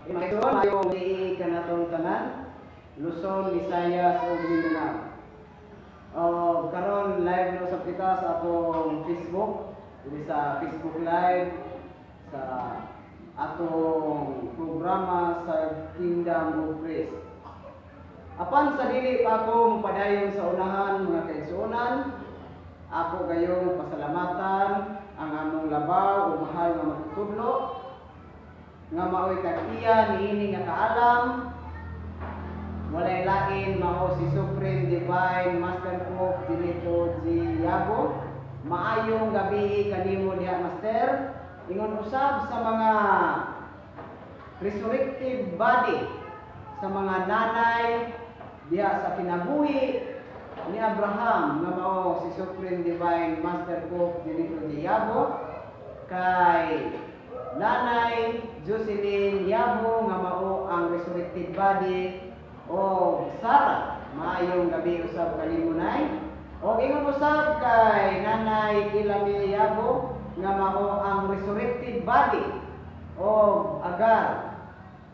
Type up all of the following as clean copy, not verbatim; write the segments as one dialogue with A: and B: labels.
A: Ito, maayong gabii kanatong tanan, Luzon, Visayas ug Mindanao. O karon live na usab kita sa atong Facebook, diri sa Facebook Live sa atong programa sa Kingdom of Christ. Apan sa dili pa ako mopadayon sa unahan, mga kaigsuonan, ako gayong pasalamatan ang among labaw o mahal nga magtutudlo nga maoy tag-iya niini nga kaalam, walay lain mao si Supreme Divine Master Pope Benito G. Yabo. Maayong gabi kanimo diha, Master. Ingon usab sa mga resurrected body, sa mga nanay diha sa kinabuhi ni Abraham nga mao si Supreme Divine Master Pope Benito G. Yabo, kay Nanay Jocelyn Yabo nga mao ang resurrected body o Sarah. Maayong gabi usab kanimo, Nay. O ingon usab kay Nanay Ilami Yabo nga mao ang resurrected body o Agar.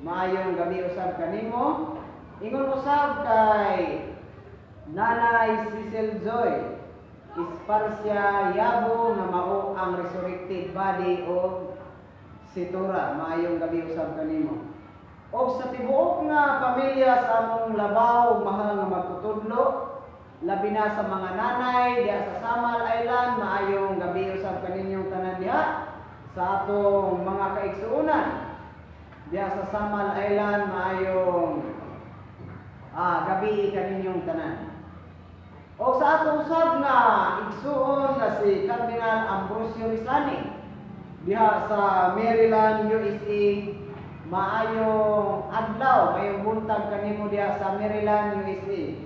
A: Maayong gabi usab kanimo. Ingon usab kay Nanay Cecil Joy Esparcia Yabo nga mao ang resurrected body o Situra. Maayong gabi usab kanimo. Og sa tibuok nga pamilya sa among labaw mahal nga magtutudlo, labi na sa mga nanay diha sa Samal Island, maayong gabi usab kaninyong tanan diha sa atong mga kaigsuonan diha sa Samal Island, maayong gabi kaninyong tanan. O sa atong usab nga igsuon nga si Cardinal Ambrosio Rizani diha sa Maryland, USA, maayong adlaw, maayong buntag kanimo diha sa Maryland, USA.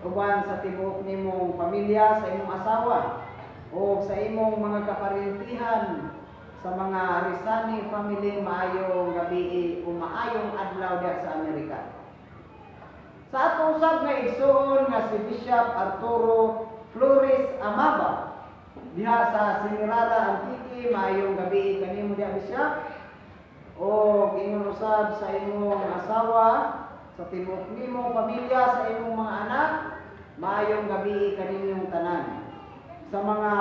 A: Uban sa tibuok nimong pamilya, sa imong asawa o sa imong mga kaparentihan, sa mga Rizani family, maayong gabi o maayong adlaw diha sa Amerika. Sa atong usab nga igsuon nga si Bishop Arturo Flores Amaba diha sa Semirara, Antique, maayong gabi kanimo diha, Bishop. O ingon usab sa imong asawa, sa tibuok nimong pamilya, sa imong mga anak, maayong gabi kaninyong tanan. Sa mga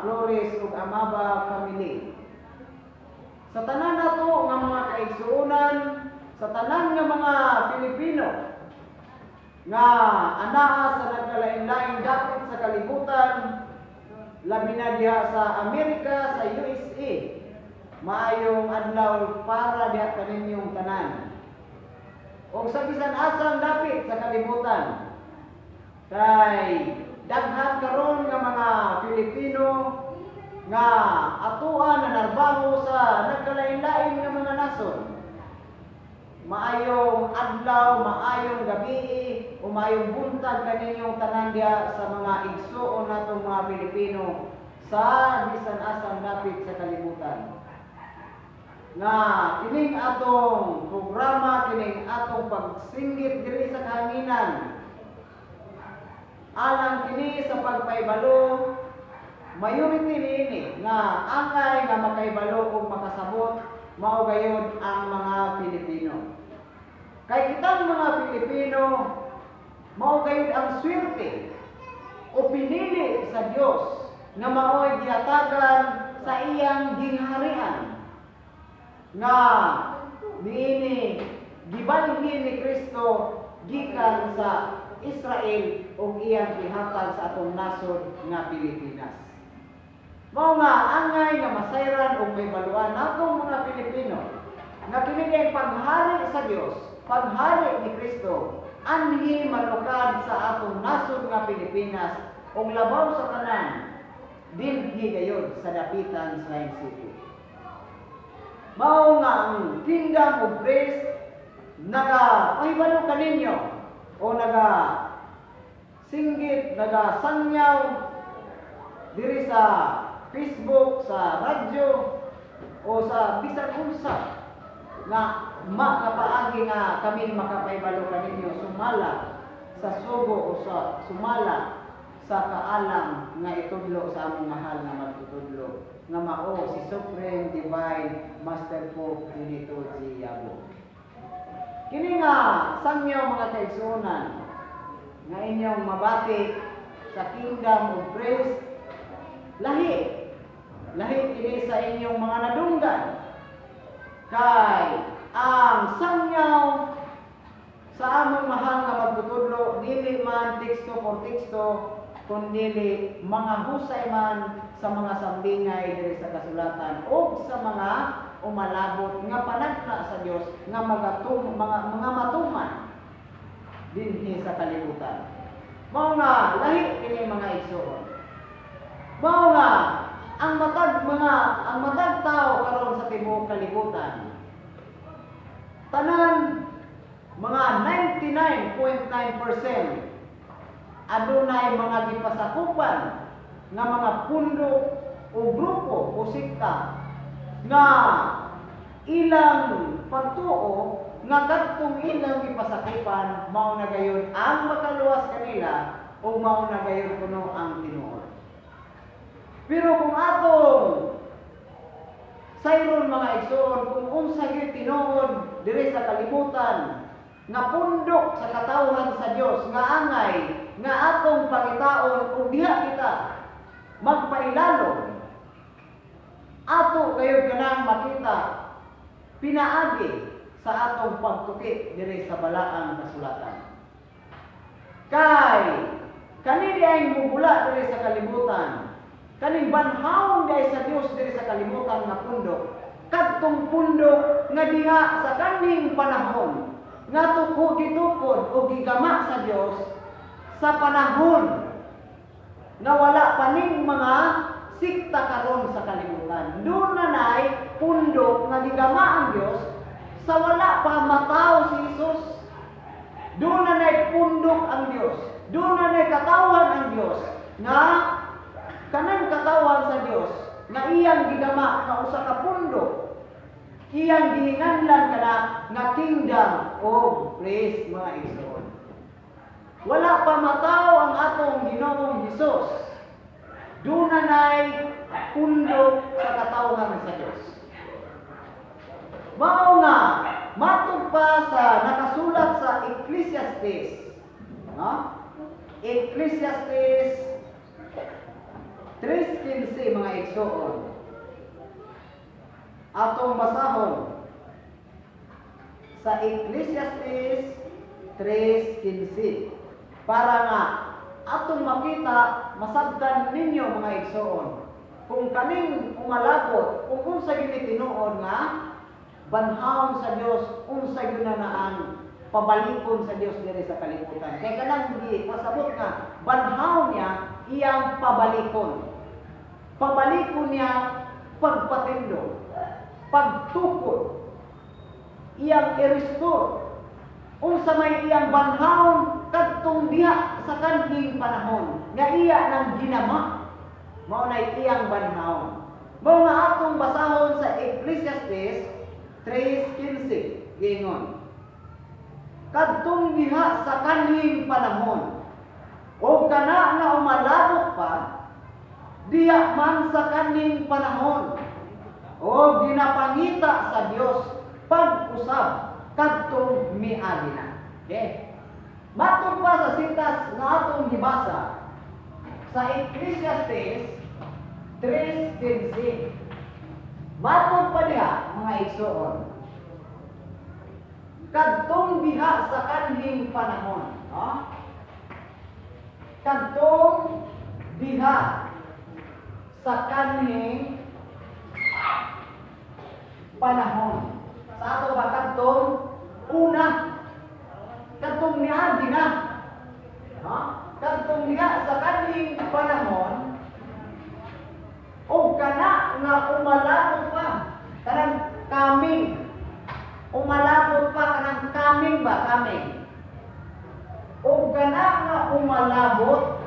A: Flores ug Amaba family. Sa tanan nato nga mga kaigsuonan, sa tanan nga mga Pilipino nga anaa sa nagkalain-laing dapit sa kalibutan, labi na diha sa Amerika, sa USA, maayong adlaw para diha kaninyong tanan. O sa bisan asang dapit sa kalibutan, kay daghan karon nga mga Pilipino nga atoa nanarbaho sa nagkalain-lain nga mga nasod. Maayong adlaw, maayong gabi, o maayong buntag kaninyong tanan diha sa mga igsuon natong mga Pilipino sa bisan asang dapit sa kalibutan. Nga kining atong programa, kining atong pagsinggit diri sa kahanginan, alang kini sa pagpaibalo, majority niini nga angay nga makaibalo ug makasabot mao gayud ang mga Pilipino. Kay kitang mga Pilipino mao gayud ang swerte o pinili sa Dios nga maoy gihatagan sa iyang gingharian nga niini gibalhin ni Kristo gikan sa Israel ug iyang gihatag sa atong nasod nga Pilipinas. Mao nga angay nga masayran ug mahibaluan natong mga Pilipino nga kini kay paghari sa Dios, paghari ni Kristo, anhi malukad sa atong nasod nga Pilipinas ug labaw sa tanan dinhi gayud sa Dapitan, Shrine City. Mao nga ang Kingdom of Grace naga pahibalo kaninyo o naga singgit, naga sangyaw diri sa Facebook, sa radyo o sa bisan unsa nga makapaagi nga kami makapahibalo kaninyo sumala sa sugo o sa sumala sa kaalam nga itudlo sa among mahal nga magtutudlo nga mao si Supreme Divine Master Pope Benito G. Yabo. Kini nga sangyaw, mga kaigsuonan, nga inyong mabati sa Kingdom of Praise, lahi. Lahi kini sa inyong mga nadunggan. Kay ang sangyaw sa among mahal nga magtutudlo dili man teksto por teksto, kundili mga husay man sa mga sambingay diri sa kasulatan o sa mga umalabot nga panagna sa Dios nga mga matuman dinhi sa kalibutan. Mao nga lahi kini, mga igsoon. Mao nga ang matag tao karon sa tibuok kalibutan, tanan, mga 99.9%, adunay mga gipasakupan nga mga pundo o grupo o sekta nga ilang pagtuo nga kadtong ilang gipasakupan mao na gayon ang makaluwas kanila o mao na gayon kuno ang tinuod. Pero kung atong sayron, mga igsoon, kung unsa gyud tinuod diri sa kalibutan nga pundok sa katawhan sa Dios nga angay nga atong pangitaon ug diha kita magpailalom, ato kayo kanang makita pinaagi sa atong pagtuki diri sa Balaang Kasulatan. Kay kani diay mubula diri sa kalibutan, kaning banhawon diay sa Dios diri sa kalibutan nga pundok, kadtong pundok nga diha sa kaning panahon nga tuko gitukod o gigama sa Dios sa panahon nga wala pa ning mga sikta karon sa kalibutan. Doon na nay pundok nga gigama ang Dios sa wala pa mataw si Jesus. Doon na nay pundok ang Dios. Doon na nay katawhan ang Dios nga kanang katawhan sa Dios nga iyang gigama nga usa ka pundok, iyang gihinganlan kana nga Kingdom of Praise, mga igsoon. Wala pa mataw ang atong Ginoong Hesus, doon na nay pundok sa katawhan sa Dios. Mao nga matug pa sa nakasulat sa Ecclesiastes, no? Ecclesiastes 3:15, mga igsoon. Atong basahon sa Ecclesiastes 3:15 para nga atong makita, masabtan ninyo, mga igsoon, kung kaning umalabot, kung unsa gyud tinuod nga banhawon sa Dios, unsa gyud na ang pabalikon sa Dios diri sa kalibutan. Kay kanang gi pasabot nga banhaw niya, iyang pabalikon, pabalikon niya pagpatindog, pagtukod, iyang i-restore unsa may iyang banhawon kadtong diha sa kanhing panahon nga iya nang ginama. Mao nay iyang banhawon. Mao nga atong basahon sa Ecclesiastes 3:15. Giingon, "Kadtong diha sa kanhing panahon o kana nga umalabot pa, diha man sa kanhing panahon o ginapangita sa Dios pag-usab kadtong miagi na." Okay. Matod pa sa sitas nga atong gibasa sa Ecclesiastes 3:15. Matod pa diha, mga igsoon, kadtong diha sa kanhing panahon, no? Kadtong diha sa kanhing panahon. Sa ato ba, kadtong una, kadtong niagi na. Ha? Kadtong diha sa kanhing panahon o kana nga umalabot pa, kanang coming, umalabot pa, kanang coming ba, coming, o kana nga umalabot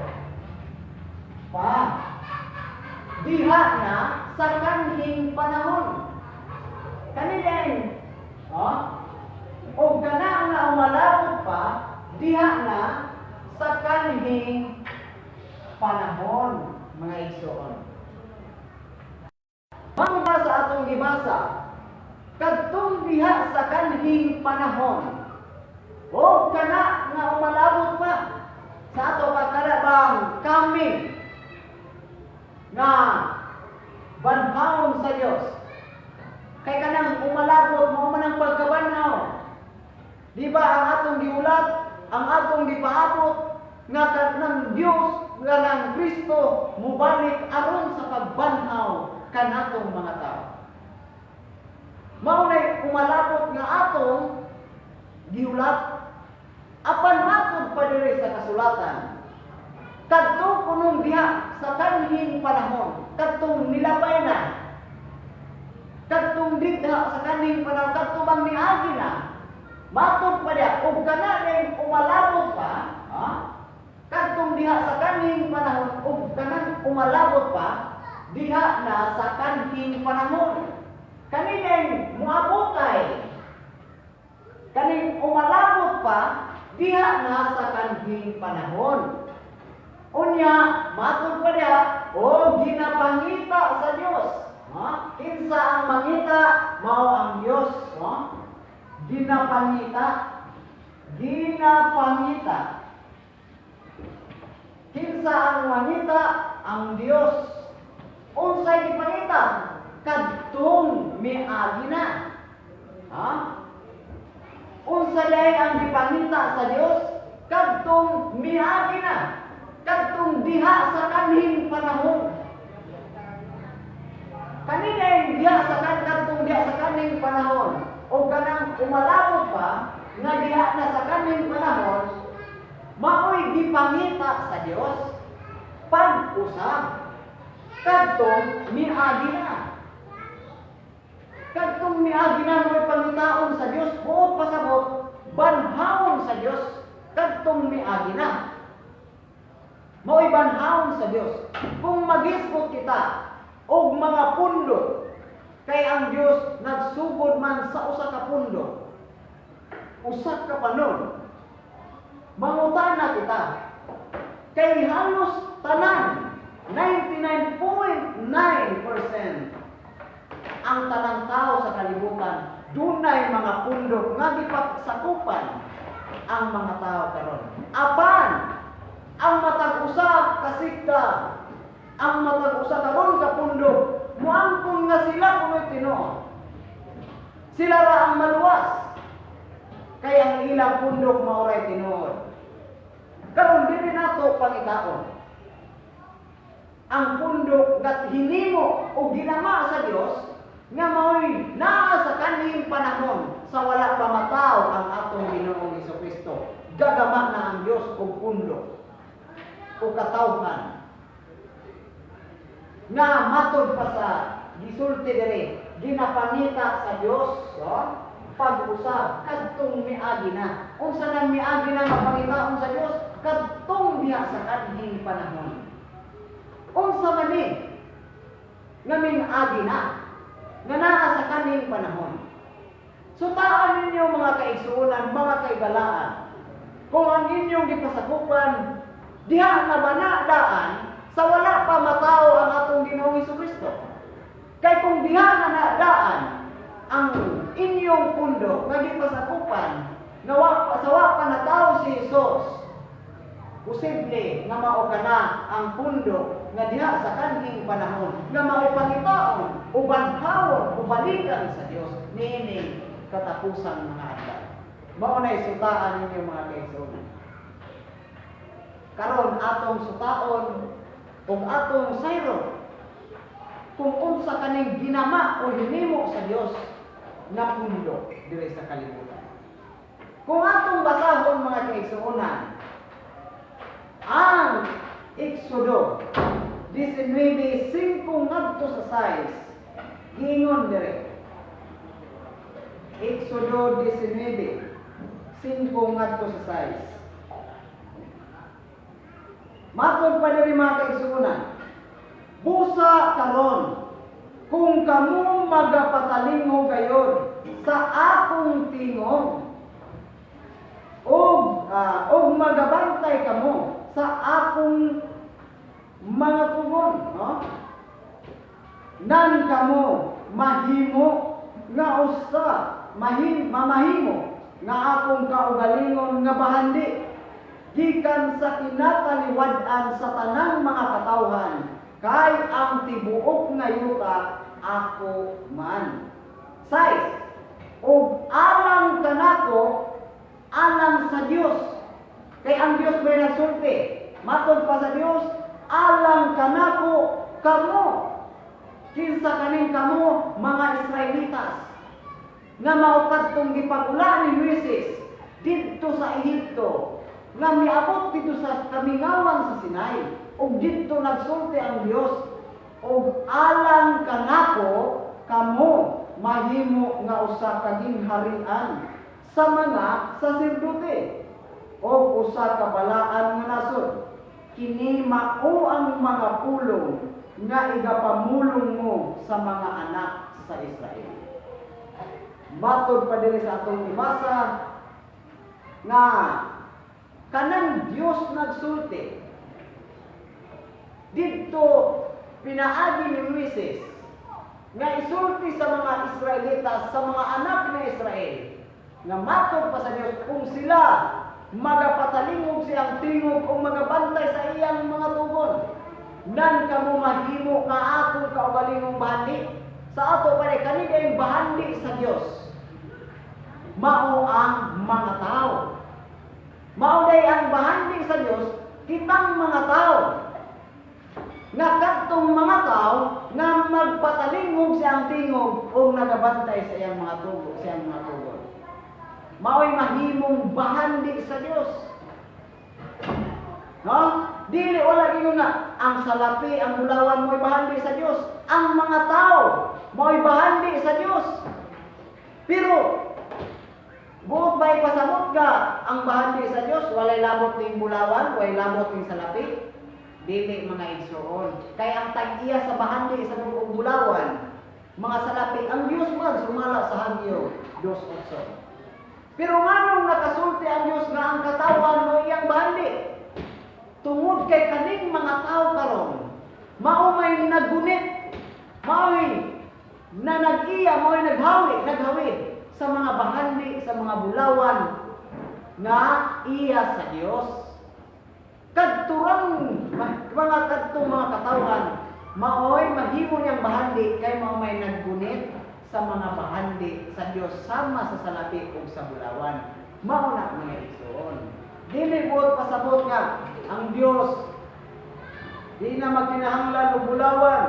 A: pa, diha na sa kanhing panahon kanileng, oh, o kana nga umalabot pa, diha na sa kanhing panahon, mga igsoon. Mao ba sa atong gibasa, kadtong diha sa kanhing panahon. O kana nga umalabot pa sa ato pagkalabang coming nga banhawon sa Dios. Kay kanang umalabot, mao man ang pagkabanhaw. Di ba ang atong giulat, ang atong gipaabot nga kanang Dios, nga nang Kristo mubalik aron sa pagbanhaw kanatong mga tao? Mao nay umalabot nga atong gihulat. Apan matod pa diri sa kasulatan, kadtong kunong diha sa kanhing panahon, kadtong nilabay na, kadtong diha sa kanhing panahon, kadtong bang niagi na, matod pa diha, ug kana ning umalabot pa, ha? Kadtong diha sa kanhing panahon ug kanang umalabot pa, diha na sa kanhing panahon. Kanineng muabotay, kaning umalabot pa, diha na sa kanhing panahon. Unya, matod pa diha, o ginapangita sa Dios. Ha? Kinsa ang mangita, mao ang Dios. Ha? Ginapangita. Ginapangita. Kinsa ang mangita? Ang Dios. Unsay gipangita? Kadtong miagi na. Ha? Unsa diay ang gipangita sa Dios? Kadtong miagi na. Kadtong diha sa kanhing panahon. Kanineng diha sa kan kadtong diha sa kanhing panahon o kanang umalabot pa nga diha na sa kanhing panahon, maoy gipangita sa Dios pag-usab kadtong miagi na. Kadtong miagi na, mo'y pangitaon sa Dios. Buot pasabot, banhawon sa Dios kadtong miagi na. Mao'y banhawon sa Dios. Kung magisgot kita og mga pundo, kay ang Dios nagsugod man sa usa ka pundo, usa ka panon. Mangutana kita, kay halos tanan, 99.9% ang tanang tao sa kalibutan dunay mga pundok nga gipagsakupan ang mga tao karon. Apan ang matag usa ka sekta, ang matag usa karon ka pundok, muangkon nga sila kuno'y tinuod. Sila ra ang maluwas. Kay ang ilang pundok mao ray tinuod. Karon, diri nato pangitaon ang pundok nga hinimo o ginama sa Dios nga mao'y naa sa kanhing panahon sa wala pa mataw ang atong Ginoong Kristo. Gagama na ang Dios og pundok o katawhan nga matod pa sa gisulti diri, ginapangita sa Dios, no? Pag-usab kadtong miagi na. Unsa nang miagi na nga pangitaon sa Dios? Kadtong diha sa kanhing panahon. Unsa man ni nga miagi na nga naa sa kanhing panahon? Sutaan ninyo, mga kaigsuonan, mga kaigalaan, kung ang inyong gipasakupan diha na ba na daan sa wala pa matao ang atong Ginoong Kristo. Kay kung diha na nadaan ang inyong pundo nga gipasakupan nga sa wa pa natao si Jesus, posible nga mao kana ang pundo nga diha sa kanhing panahon nga mao'y pangitaon o banhawon o balikan sa Dios niining katapusang mga adlaw. Mao na sutaan ninyo, mga kaigsuonan. Karon, atong sutaon ug atong sayron kung unsa kaning ginama o hinimo sa Dios na pundo diri sa kalibutan. Kung atong basahon, mga kaigsuonan, ang Exodo 19:5 ngadto sa 6, giingon diri. Exodo 19:5 ngadto sa 6. Matod pa diri, mga kaigsuonan, "Busa karon, kung kamo magapatalingog gayod sa akong tingog ug magabantay kamo sa akong mga tugon, no? Nan kamo mahimo nga usa mahim mamahimo nga akong kaugalingon nga bahandi gikan sa kinataliwad-an sa tanang mga katawhan, kay ang tibuok nga yuta ako man. 6. Ug alang kanako, alang sa Dios, kay ang Dios may nagsulti. Matod pa sa Dios, alang kanako kamo. Kinsa kaning kamo? Mga Israelitas nga mao kadtong gipagula ni Moises didto sa Ehipto, nga miabot didto sa kamingawan sa Sinai, ug didto nagsulti ang Dios, "Ug alang kanako kamo mahimo nga usa ka gingharian sa mga saserdote o usa ka balaan nga nasod. Kini mao ang mga pulong nga igapamulong mo sa mga anak sa Israel." Matod pa diri sa atong gibasa nga kanang Dios nagsulti didto pinaagi ni Moises nga isulti sa mga Israelitas, sa mga anak ni Israel, nga matod pa sa Dios, kung sila magapatalingog siyang tingog o magabantay sa iyang mga tugon, nan kamo mahimo nga akong kaugalingong bahandi. Sa ato pa kani kayong bahandi sa Dios, mao ang mga tao. Mao day ang bahandi sa Dios, kitang mga tao, nga kadtong mga tao nga magpatalingog siyang tingog o nagabantay sa iyang mga tugo, sa iyang mga tugon, mao'y mahimong bahandi sa Dios. No? Dili, wala gingon nga ang salapi, ang bulawan mo'y bahandi sa Dios. Ang mga tao mo'y bahandi sa Dios. Pero buot ba ipasabot ka ang bahandi sa Dios walay labot ning bulawan, walay labot ning salapi? Dili, mga igsoon. Kay ang tag-iya sa bahandi sa buong bulawan, mga salapi, ang Dios man, sumala sa Hageo 2:8. Pero nganong nakasulti ang Dios nga ang katawan mo iyang bahandi? Tungod kay kaning mga tao karon mao may nagunit, mao'y na nag-iya, mao'y naghawi, naghawid sa mga bahandi, sa mga bulawan nga iya sa Dios. Kadturang mga kadtong mga katawhan mao'y mahimo niyang bahandi kay mao may naggunit sa mga bahandi sa Dios sama sa salapi ug sa bulawan. Mao na, mga igsoon. Dili buot pasabot nga ang Dios di na magkinahanglan og bulawan,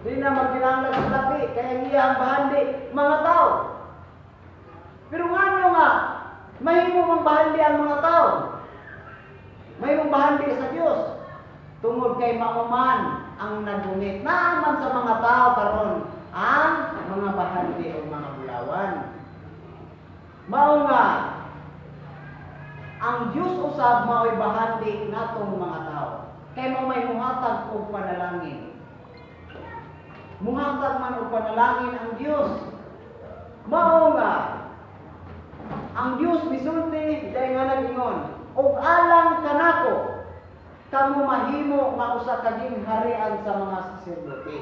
A: di na magkinahanglan sa salapi, kay ang iya ang bahandi mga tao. Pero ngano nga mahimo mang bahandi ang mga tao? Mahimong bahandi sa Dios tungod kay mao man ang nagunit naaman sa mga tao karon ang mga bahandi o mga bulawan. Mao nga ang Dios usab mao'y bahandi natong mga tao. Kay mao may muhatag og panalangin. Muhatag man og panalangin ang Dios. Mao nga ang Dios misulti dahil nga nag-ingon, "Og alang kanako kamo mahimo nga usa ka gingharian sa mga saserdote.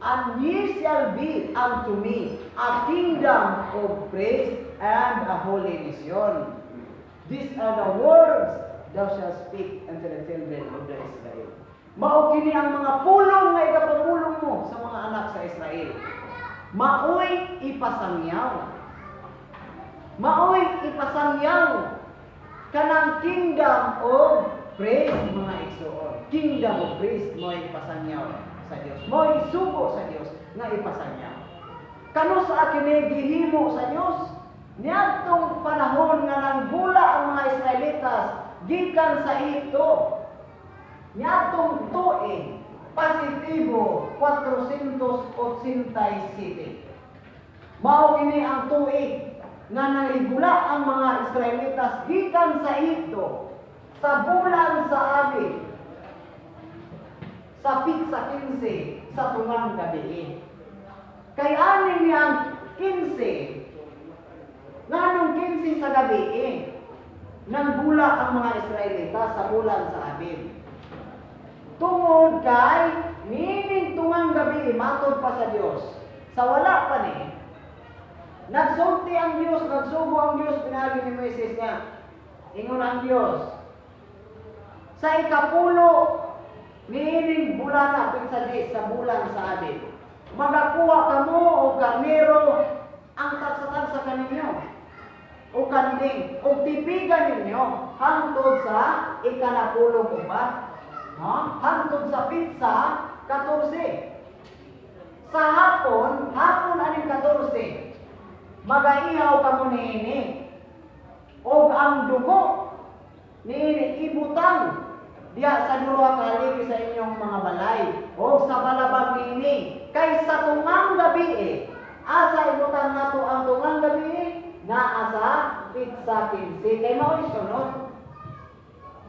A: And ye shall be unto me a kingdom of priests and a holy nation. These are the words thou shalt speak unto the children of the Israel." Mao kini ang mga pulong nga igapamulong mo sa mga anak sa Israel. Maoy ipasangyaw. Maoy ipasangyaw kanang kingdom of priests, mga igsoon. Kingdom of priests mo ipasangyaw sa Dios. Mo isugo sa Dios nga ipasangyaw. Kanu sa kini gihimo sa Dios? Niadtong panahon nga nanggula ang mga Israelitas gikan sa Ehipto. Niadtong tuig positibo 487. Mao kini ang tuig nga nangigula ang mga Israelitas gikan sa Ehipto sa bulan sa Abib sa pitsa 15 sa tungang gabi. Kay ani niyang 15, nganong 15 sa gabi eh, nanggula ang mga Israelita sa bulan sa Abib? Tungod kay nining tungang gabi, matod pa sa Dios, sa wala pa ni Nagsulti ang Dios, nagsugo ang Dios pinaagi ni Moises nga ingon ang Dios sa ikapulo niining bulana, pitsa 10 sa bulan sa Abib, magakuha kamo og karnero ang tagsa-tagsa kaninyo o kanding o tipigan ninyo hangtod sa ikanapulong upat, no? Hangtod sa pitsa 14 sa hapon, hapon aning 14, magaihaw kamo niini og ang dugo niini ibutang diha sa duha ka haligi sa inyong mga balay o sa balabag niini, kay sa tungang gabi. Asa ibutang nato ang tungang gabi? Naa sa pitsa 15, kay mao'y sunod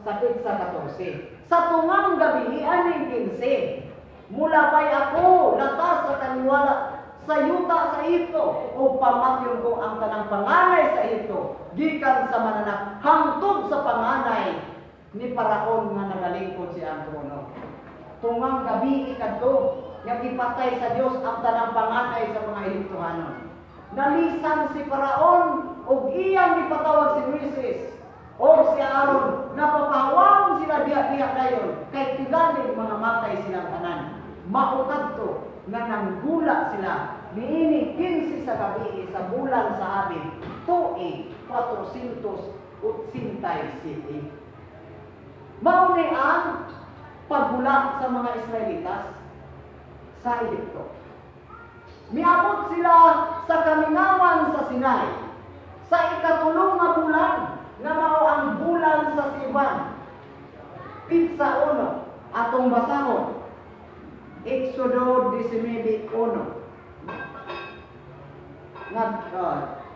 A: sa pitsa 14. Sa tungang gabi aning 15, mulabay ako latas sa kaniwala sa yuta sa Ehipto o pamatyon ko ang tanang panganay sa Ehipto, gikan sa mananak hangtod sa panganay ni Paraon nga nagalingkod sa iyang trono. Tungang gabi ikadto nga gipatay sa Dios ang tanang panganay sa mga Ehiptohanon. Nalisan si Paraon ug iyang gipatawag si Moises o si Aaron. Napapahawon sila diha-diha dayon kay tigalig mga matay silang tanan. Mao kadto nga nanggula sila niini 15 sa gabi sa bulan sa Abib, tuig 487. Mao ni ang paggula sa mga Israelitas sa Ehipto. Miabot sila sa kamingawan sa Sinai sa ikatulong nga bulan, nga mao ang bulan sa Sivan. Pitsa 1, atong basahon. Exodo 19:1. Nag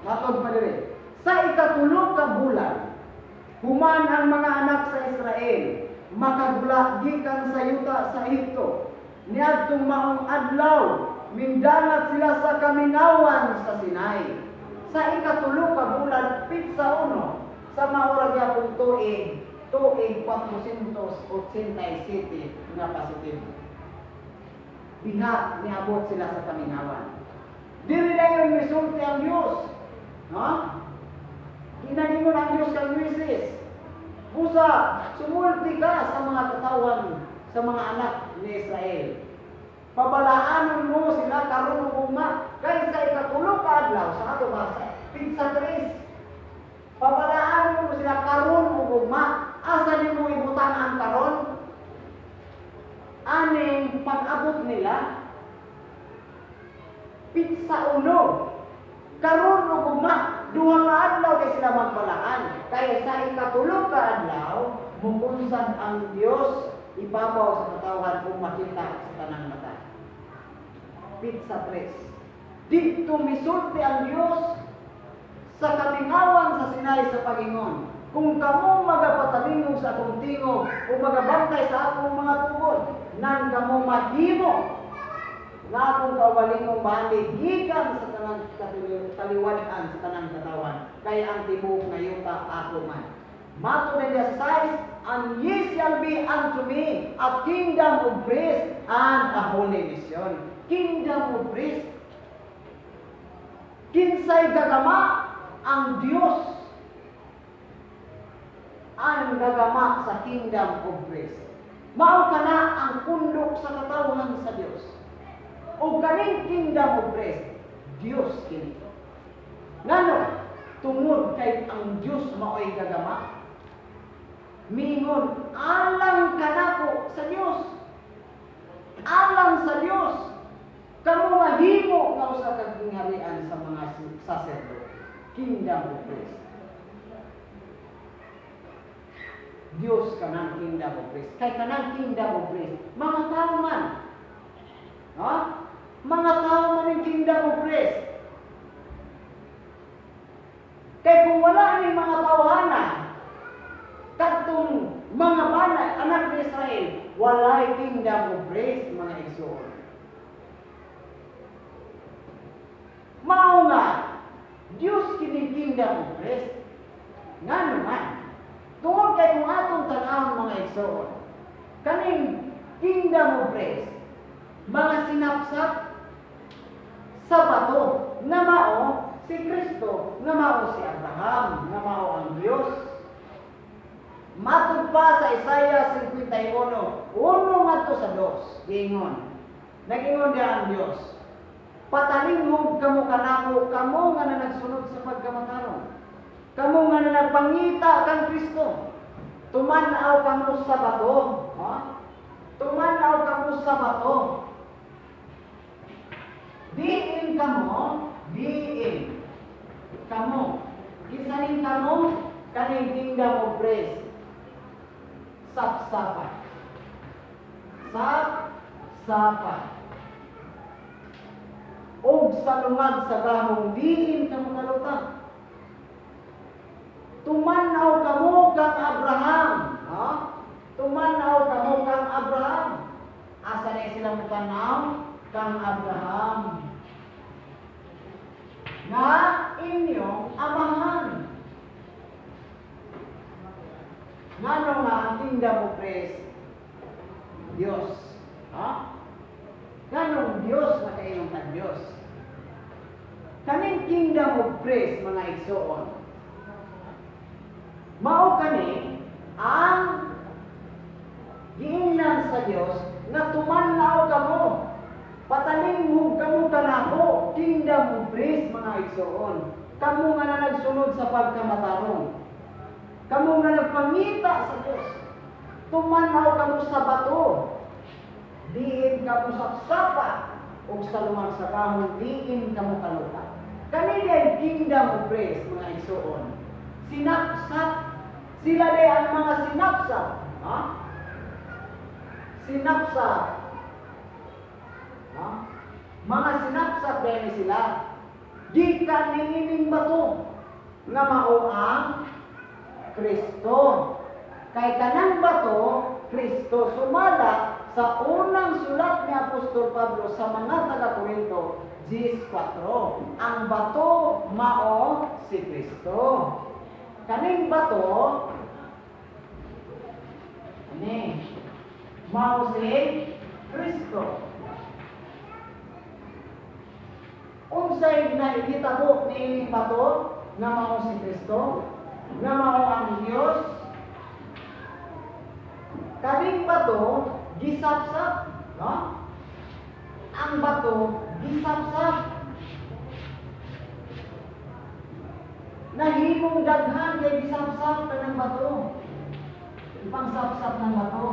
A: matod pa diri. Sa ikatulo ka bulan, human ang mga anak sa Israel makagula gikan sa yuta sa Ehipto. Niadtong maong adlaw, mindangat sila sa kamingawan sa Sinai. Sa ikatulo ka bulan, pitsa 1, sa mao ra gyapon tuig 487 nga positibo. Diha niabot sila sa kamingawan. Diri dayon misulti ang Dios. No? Ginaningon ang Dios kang Moises. Busa, sumulti ka sa mga katawan, sa mga anak ni Israel. Pabalaanon mo sila karon ug ugma, kay sa ikatulo ka adlaw sa ato ba sa pitsa 3. Pabalaanon mo sila karon ug ugma. Asa nimo ibutang ang karon? Aning pag-abot nila pitsa 1. Karon ug ugma, duha ka adlaw kay sila magbalaan. Kay sa ikatulo ka adlaw, mukunsad ang Dios ibabaw sa katawhan kung makita sa tanang mata. Pitsa 3. Dito misulti ang Dios sa kamingawan sa Sinai sa pagingon: "Kung kamo magapatalingog sa akong tingog o magabantay sa akong mga tugon, nan kamo mahimo nga akong kaugalingong bali gikan sa tanang kaliwat-an sa tanang katawan, kay ang tibuok nga yuta ako man." Mato na niya sa 6, "And ye shall be unto me a kingdom of priests and a holy nation." Kingdom of priests. Kinsay gagama? Ang Dios ang gagama sa kingdom of priests. Mao kana ang pundok sa katawhan sa Dios. O kaning kingdom of priests, Dios kini. Ngano? Tungod kay ang Dios mao'y gagama. Mingon, alang kanako sa Dios. Alang sa Dios. Kamo mahimo nga usa ka gingharian sa mga saserdote. Kingdom of priests. Dios kanang kingdom of priests. Kay kanang kingdom of priests, mga tao man. Ha? Mga tao man ang kingdom of priests. Kay kung wala ni mga tawhana, kadtong mga bana, anak ni Israel, walay kingdom of priests, mga igsoon. Mao nga, Dios kini kingdom of priests. Ngano man? Tungod kay kung atong tan-awon, mga igsoon, kaning kingdom of priests, mga sinapsap sa bato na mao Si Kristo nga mao si Abraham, nga mao ang Dios. Matud pa sa Isaiah 51:1 ngadto sa 2, giingon. Nag-ingon diha ang Dios: "Patalinghog kamo kanako, kamo nga na nagsunod sa pagkamatarong. Kamo nga na nagpangita kang Kristo. Tumanaw kamo sa bato." Ha? Tumanaw kamo sa bato. Diin kamo, diin. Kamo. Kinsa ning kamo? Kaning kingdom of praise. Sapsapa. Sap-sapa. Og sa lungag sa gahong diin kamo kaluta. Tumanaw kamo kang Abraham." Ha? Tumanaw kamo kang Abraham. Asa na sila mutanaw? Kang Abraham nga inyong amahan. Ngano nga ang kingdom of praise Dios? Ha? Nganong Dios nakaingon kang Dios? Kaning kingdom of praise, mga igsoon, mao kani ang giingnan sa Dios nga tuman-aw kamo. Patalinghog kamo kanako, kingdom of praise, mga igsoon. Kamo nga na nagsunod sa pagkamatarong. Kamo nga nagpangita sa Dios. Tumanaw kamo sa bato. Diin kamo sapsapa ug sa lungag sa gahom diin kamo kaluta. Kani ay kingdom of praise, mga igsoon. Sinapsap sila day ang mga sinapsap. Ha? Sinapsap. Ha? Mga sinapsap din sila. Gikan niining bato nga mao ang Kristo. Kay kanang bato, Kristo, sumala sa unang sulat ni Apostol Pablo sa mga taga-Korinto, 10:4. Ang bato mao si Kristo. Kaning bato, ani, mao si Kristo. Unsay nahitabo ni bato nga mao si Kristo, nga mao ang Dios? Kaning bato gisapsap, no? Ang bato gisapsap. Nahimong daghan kay gisapsap kanang bato. Ipangsapsap ng bato.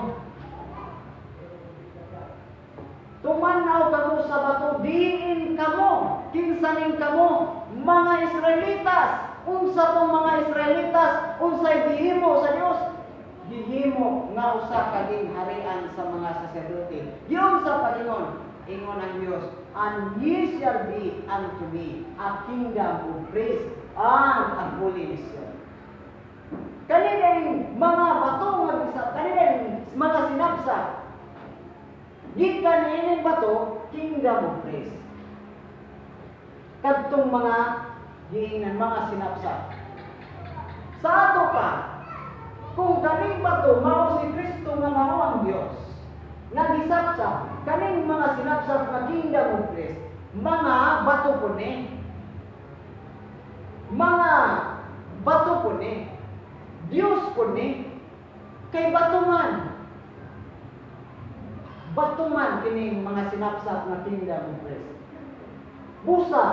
A: Tumanaw kamo sa bato, diin kamo, kinsa ning kamo, mga Israelitas. Unsa tong mga Israelitas, unsay gihimo sa Dios? Gihimo nga usa ka harian sa mga saserdote. Giunsa paingon? Ingon ang Dios, "And ye shall be unto me a kingdom of priests and a holy nation." Kaninang mga bato nga bisa, kaninang mga sinapsap, gikan niining bato, kingdom of priests. Kadtong mga giingnan mga sinapsap. Sa ato pa, kung kaning bato mao si Kristo nga mao ang Dios, nga gisapsap, kaning mga sinapsap nga kingdom of priests, mga bato po ni. Mga bato po ni. Dios po ni. Kay bato man. Bato man kining mga sinapsap nga kingdom of priests. Busa,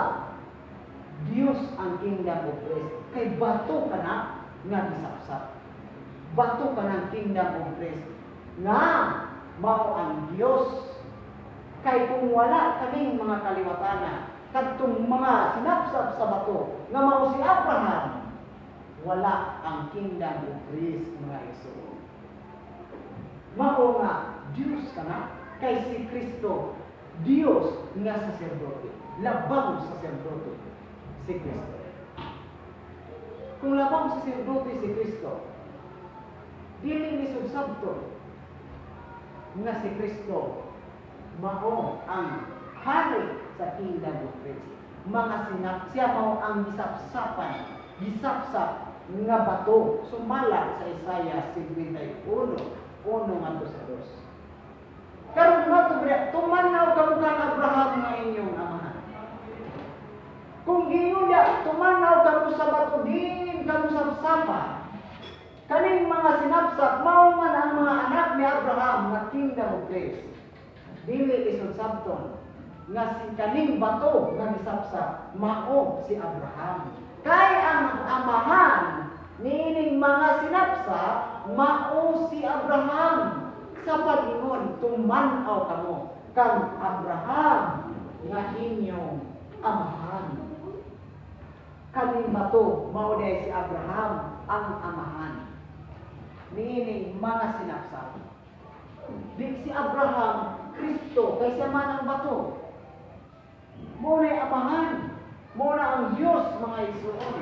A: Dios ang kingdom of priests. Kay bato ka na nga gisapsap. Bato ka ng kingdom of priests nga mao ang Dios. Kay kung wala kaning mga kaliwatana, kadtong mga sinapsap sa bato nga mao si Abraham, wala ang kingdom of priests, mga igsoon. Mao nga Dios ka na kay si Kristo Dios nga saserdote, labang saserdote si Kristo. Kung labang saserdote si Kristo, dili ni sabto nga si Kristo mao ang hari sa kingdom of priests. Mga sinap, siya mao ang gisapsapan, gisapsap nga bato sumala sa Isaiah 51:1 ngadto sa 2. Karon mato bre, tumanaw kamo kang Abraham nga inyong amahan. Kung giingon Giingon niya, "Tumanaw kamo sa bato din kamo sapsapa." Kaning mga sinapsap, mao man ang mga anak ni Abraham nga kingdom of grace. Dili lisod sabton nga si kaning bato nga gisapsap mao si Abraham. Kay ang amahan niining mga sinapsap mao si Abraham sa pag-ingon, "Tuman-aw kamo kang Abraham nga inyong amahan." Kaning bato mao diay si Abraham ang amahan niining mga sinapsap. Di si Abraham Kristo, kay siya man ang bato. Mao na amahan. Mao na ang Diyos, mga igsuon.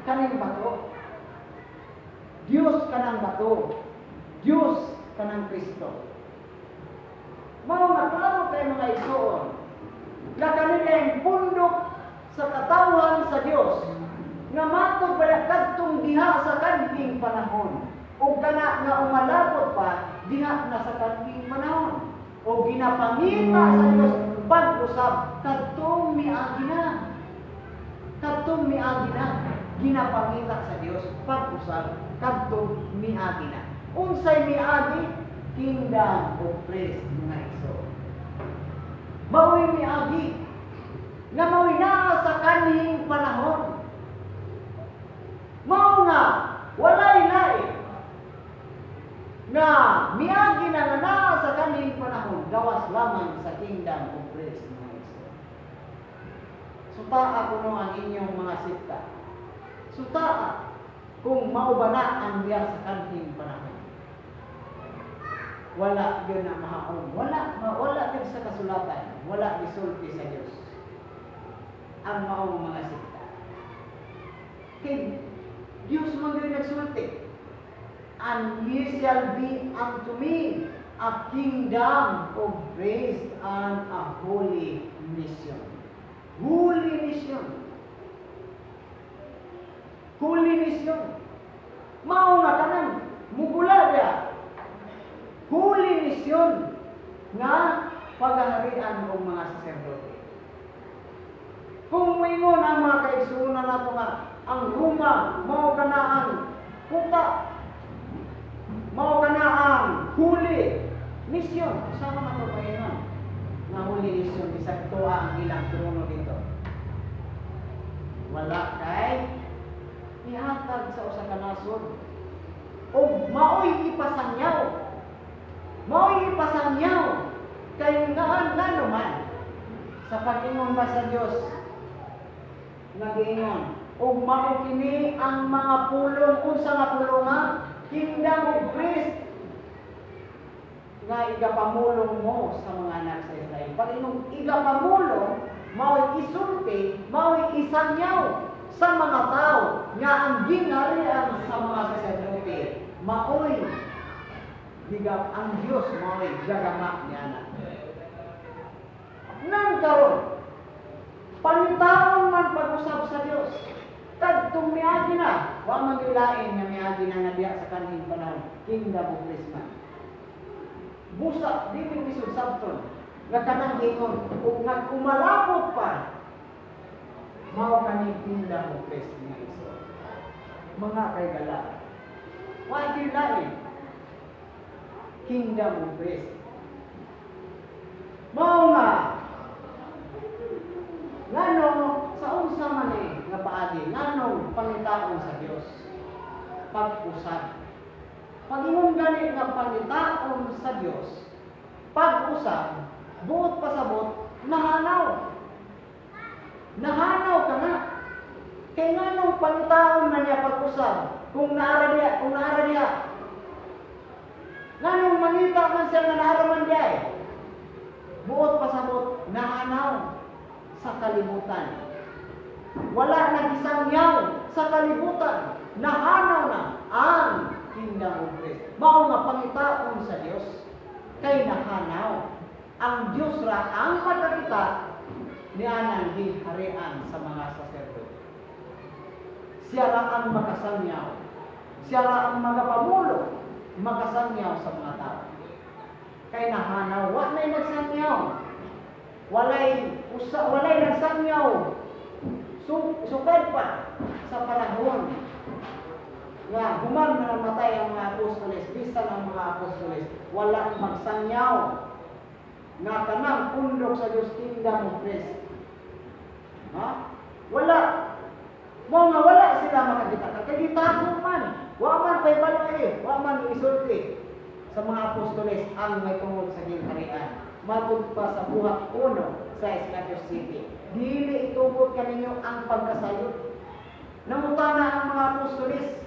A: Kaning bato. Diyos kanang bato. Diyos kanang Kristo. Mao nga klaro kay, mga igsuon, na kanila pundok sa katawhan sa Dios nga matod pa kadtong diha sa kanhing panahon o kana nga umalabot pa diha na sa kanhing panahon o ginapangita sa Dios pag-usab kadtong miagi na, kadtong miagi na. Ginapangita sa Dios pag-usab kadtong miagi na. Unsay miagi? Kingdom of Christ, mga igsoon. Mao'y miagi nga mao'y naa sa kanhing panahon. Mao nga walay lain nga miagi na nga naa sa kanhing panahon gawas lamang sa kingdom of Christ, mga igsoon. Sutaa kuno ang inyong mga sekta. Sutaa kung mao ba na ang diya sa kanhing panahon. Wala gyud na mahaon. Wala, wala gyud sa kasulatan. Wala gisulti sa Dios ang maong mga sekta. Kay Dios man gyud nagsulti. "And ye shall be unto me a kingdom of priests and a holy nation." Holy nation. Holy nation. Mao nga kanang mugula diya. Holy nation nga paghaharian og mga saserdote. Kung moingon ang mga kaigsuonan nato nga ang Roma mao kana ang kuta, mao kana ang holy nation, sa man ato paingon nga holy nation bisag tuwa ang ilang trono dito? Wala, kay ihatag sa usa ka nasod ug maoy ipasangyaw, maoy ipasangyaw. Kay ngaan, ngano man sa pag-ingon ba sa Dios nga giingon, "Ug mao kini ang mga pulong"? Unsa nga pulong? Nga kingdom of Christ nga igapamulong mo sa mga anak sa Israel. Pag inong igapamulong, mao'y isulti, mao'y isangyaw sa mga tao nga ang gingharian sa mga saserdote mao'y giga ang Dios mao'y gagama niya na. Nang karon, pangitaon man pag-usab sa Dios kadtong miagi na, wa man gyud lain nga miagi na nga diha sa kanhing panahon, kingdom of Christ man. Busa dili lisod sabton nga kanang ingon ug nga umalabot pa mao kani kingdom of Christ, nga igsoon. Mga kaigala, wa gyud lain, kingdom of Christ. Mao nga ngano sa unsa man eh nga paagi, nganong pangitaon sa Dios pag-usab? Pag-ingon gani nga pangitaon sa Dios pag-usab, buot pasabot nahanaw, nahanaw ka na. Kay nganong pangitaon na niya pag-usab kung naara diya? Kung naara diya, nganong mangita man siya nga naara man diya eh? Buot pasabot nahanaw sa kalibutan. Wala na gisangyaw sa kalibutan. Nahanaw na ang kingdom of Christ. Mao nga pangitaon sa Dios kay nahanaw. Ang Dios ra ang makakita nianang gingharian sa mga saserdote. Siya ra ang makasangyaw. Siya ra ang magapamulo, makasangyaw sa mga tao. Kay nahanaw, wa na'y nagsangyaw. Walay usa, walay nagsangyaw. So, sukad pa sa panahon nga human na namatay ang mga apostoles, bisan ang mga apostoles, wala magsangyaw nga kanang pundok sa Diyos, kingdom of Christ. Ha? Wala. Mao nga wala sila makakita. Kay gitago man. Wa man pahibalo eh. Wa man isulti sa mga apostoles ang may tungod sa gingharian. Matud pa sa Buhat 1 sa 7. Dili itugot kaninyo ang pagkasayod. Nangutana ang mga apostoles,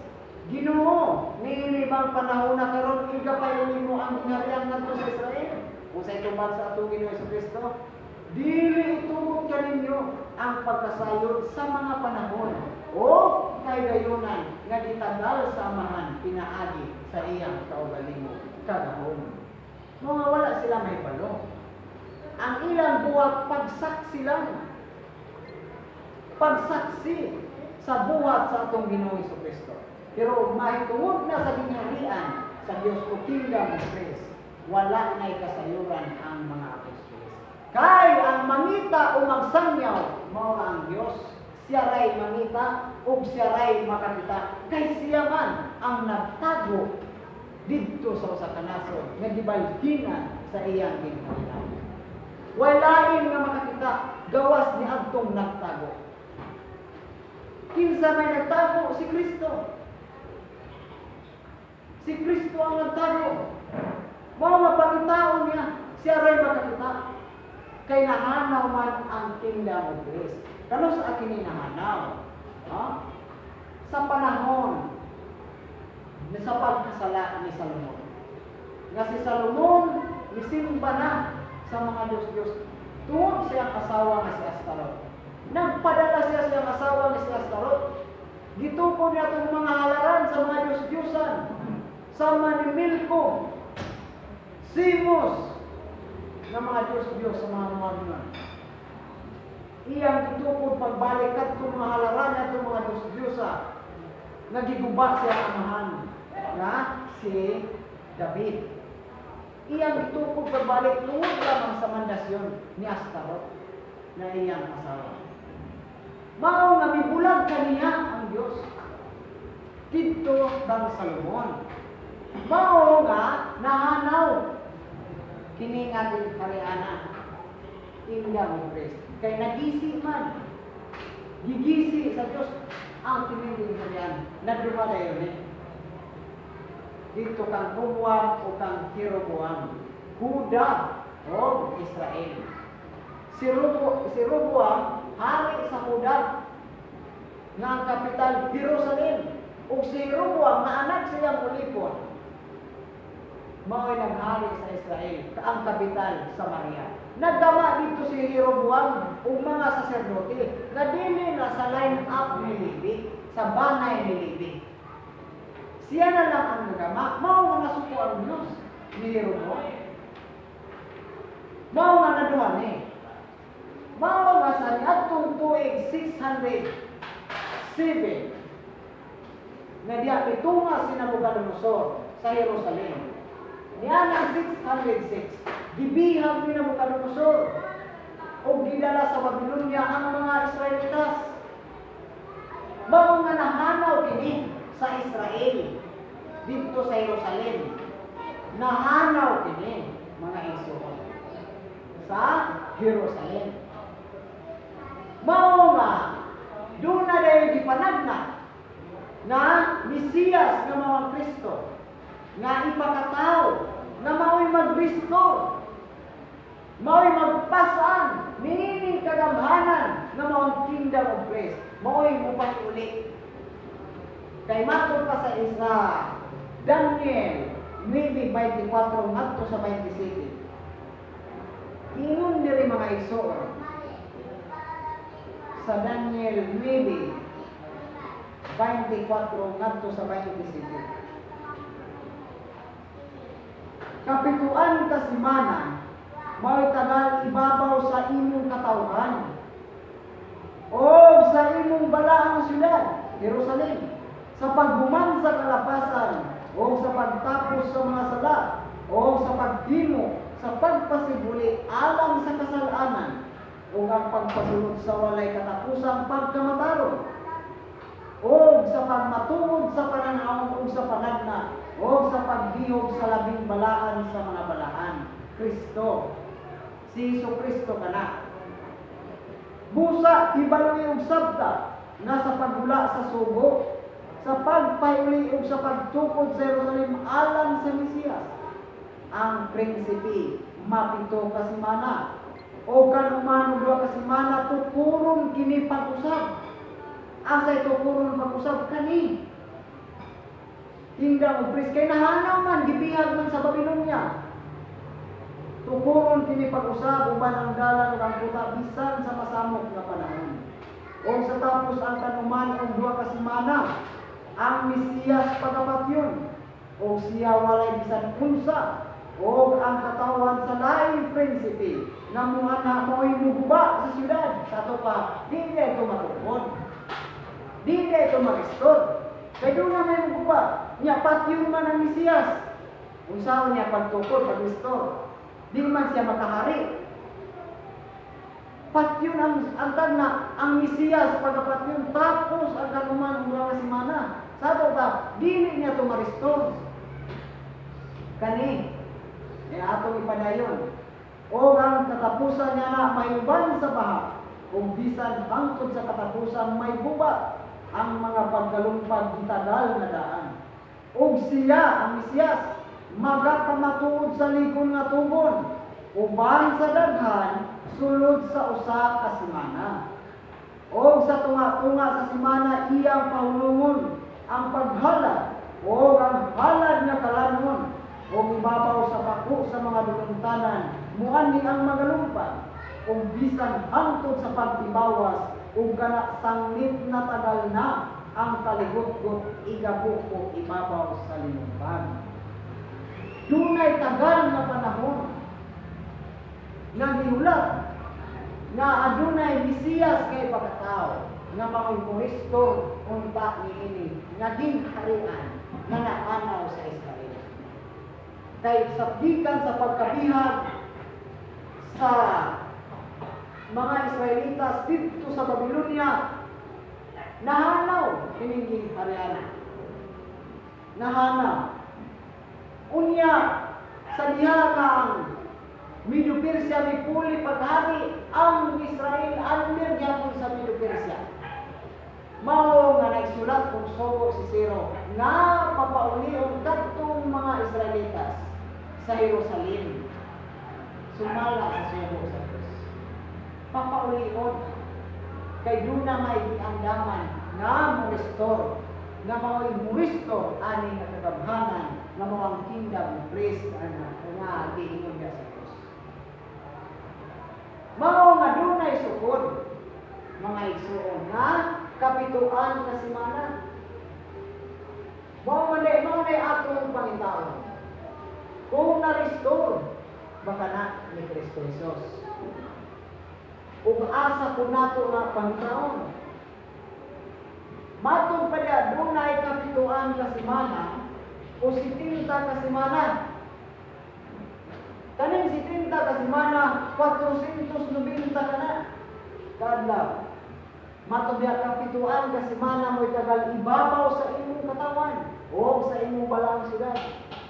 A: "Ginoo, niini bang panahon na karon igapayuni mo ang gingharian ngadto sa Israel?" Unsay tubag sa atong Ginoo Kristo? "Dili itugot kaninyo ang pagkasayod sa mga panahon o kahigayunan nga gitagal sa Amahan pinaagi sa iyang kaugalingon kagahom." Mga wala sila mahibalo. Ang ilang buhat, pagsaksi lang. Pagsaksi sa buhat sa atong Ginoo Kristo. Pero mahitungod na sa gingharian sa Dios o kingdom of Christ, wala na'y kasayuran ang mga apostoles. Kay ang mangita o magsangyaw, mao ang Dios. Siya ray mangita ug siya ray makakita. Kay siya man ang nagtago didto sa usa ka nasod nga gibalhinan sa iyang gingharian. Walain nga makakita gawas ni adtong nagtago. Kinsa may nagtago? Si Kristo. Si Kristo ang nagtago. Mao nga pangitaon niya, siya ray makakita. Kay nahanaw man ang kingdom of Christ. Kanus-a kini nahanaw? Ha? Sa panahon ni sa pagkasala ni Salomon. Nga si Salomon misimba na sa mga Diyos-Diyos tungod sa iyang asawa nga si Astaroth. Nagpadala siya sa iyang asawa nga si Astaroth. Gitukod niya itong mga halaran sa mga Diyos-Diyosan. Sama ni Milcom, Simos, nga mga Diyos-Diyos sa mga Moabnon. Iyang gitukod pagbalik kadto mga halaran atong mga Diyos-Diyosa nga giguba sa iyang amahan nga si David. Iyang gitukod pagbalik tungod lamang sa mandasyon ni Astaroth na iyang asawa. Mao nga mibulag kaniya ang Dios didto kang Salomon. Mao nga nahanaw kini nga hariana, kingdom of Christ. Kay nagisi man. Gigisi sa Dios ang kining harian. Naduma dayon eh. Didto kang Roboam o kang Jeroboam. Huda o Israel. Si Roboam, hari sa Huda nga ang kapital Jerusalem. Ug si Jeroboam nga anak sa iyang ulipon, mao'y naghari sa Israel, ang kapital Samaria. Nagdama didto si Jeroboam ug mga saserdote nga dili na sa line up ni Levi, sa banay ni Levi. Siya na lang ang nagama, mao nga nasuko ang Dios ni Jeroboam. Mao nga naduha ni. Mao nga sa niadtong tuig 607 nga diya mitunga si Nabucodonosor sa Jerusalem. Nianang 606, gibihag ni Nabucodonosor ug gidala sa Babylonia ang mga Israelitas. Mao nga nahanaw kini sa Israel didto sa Jerusalem. Nahanaw kini, mga igsoon, sa Jerusalem. Mao nga doon na dahil gipanagna na Mesiyas nga mao ang Kristo nga ipakataw na mao'y mag-restore, mao'y magpasan niining kagamhanan nga mao ang kingdom of Christ, mao'y mupaniuli. Kay matod pa sa isa Daniel 9:24 ngadto sa 27, ingon diri, mga igsoon, sa Daniel 9:24 ngadto sa 27, "Kapituan ka semana mao'y tagal ibabaw sa imong katawhan o sa imong balaang syudad Jerusalem, sa paghuman sa kalapasan o sa pagtapos sa mga sala o sa paghimo sa pagpasibuli alang sa kasalanan." Ug ang pagpasulod sa walay katapusang pagkamatarong ug sa pagmatuod sa pananaw ug sa panagna ug sa pagbihog sa labing balaan sa mga balaan, Kristo, si Hesus Kristo kana. Busa hibaloi og sabta nga sa paghula sa sugo, sa pagpahiuli ug sa pagtukod sa Jerusalem alang sa Mesiyas, ang prinsipe mapito ka semana o kanuman og 2 ka semana, tukuron kini pag-usab. Asay tukuron pag-usab kani Kingdom of Christ? Kay nahanaw man, gibihag man sa Babylonia. Tukuron kini pag-usab uban ang dalan ug ang kuta bisan sa masamok nga panahon. O sa tapos ang kanuman og 2 ka semana, ang Mesiyas pagapatyon o siya walay bisan unsa o ang katawan sa laing prinsipe nga muana mo'y muguba sa siyudad. Sa ato pa, di niya ito matukod, di niya ito ma-restore kay doon na may muguba niya. Patyon man ang Mesiyas, unsaon niya pagtukod, pag-restore? Di man siya makahari. Patyon ang tagna, ang Mesiyas pagkapatyon tapos ang kanuman ang 2 ka semana. Sa ato pa, dili niya ito ma-restore. Kani, eh atong ipadayon. O ang katapusan niya na may uban sa baha, kung bisan hangtod sa katapusan may guba, ang mga pagkalumpag gitagal na daan. Og siya, ang Mesiyas, magakamatuod sa likon nga tugon, uban sa daghan, sulod sa 1 ka semana. O sa tunga-tunga sa semana iyang pahulungon ang paghalad o ang halad nga kalanon o ibabaw sa pako sa mga dulungtanan muani ang magalumpag ug bisan hangtod sa pagtibawas ug kana sangit na tagal na ang kalihutgot igabuko ibabaw sa linumpag. Dunay tagal nga panahon nga gihulat nga adunay Mesiyas kay pagkatao nga mao'y mo-restore unta niini nga gingharian nga naanaw sa Israel. Kay sa gikan sa pagkabihag sa mga Israelitas didto sa Babylonia, nahanaw kining gingharian. Nahanaw. Unya sa diha nga ang Medo Persia mipuli paghari, ang Israel under gyapon sa Medo Persia. Mao nga nagsulat og sugo si Ciro nga papaulion kadtong mga Israelitas sa Jerusalem sumala sa sugo sa Dios. Papaulion kay duna may giandaman nga mo restore, nga mao'y mo restore ani nga kagamhanan nga mao ang Kingdom of Christ nga giingon niya sa Dios. Mao nga dunay sukod, mga igsuon, nga kapituan nga semana. Mao man day, mao nay atong pangitaon. Kung na-restore baka na ni Kristo Jesus. Ug asa po nato nga pangitaon. Matod pa diya, dunay kapituan ka semana o 70 ka semana. Kaning 70 ka semana, 490 ka na kaadlaw. Matod diya, kapituan ka semana mo'y tagal ibabaw sa imong katawan o sa imong balaang siyudad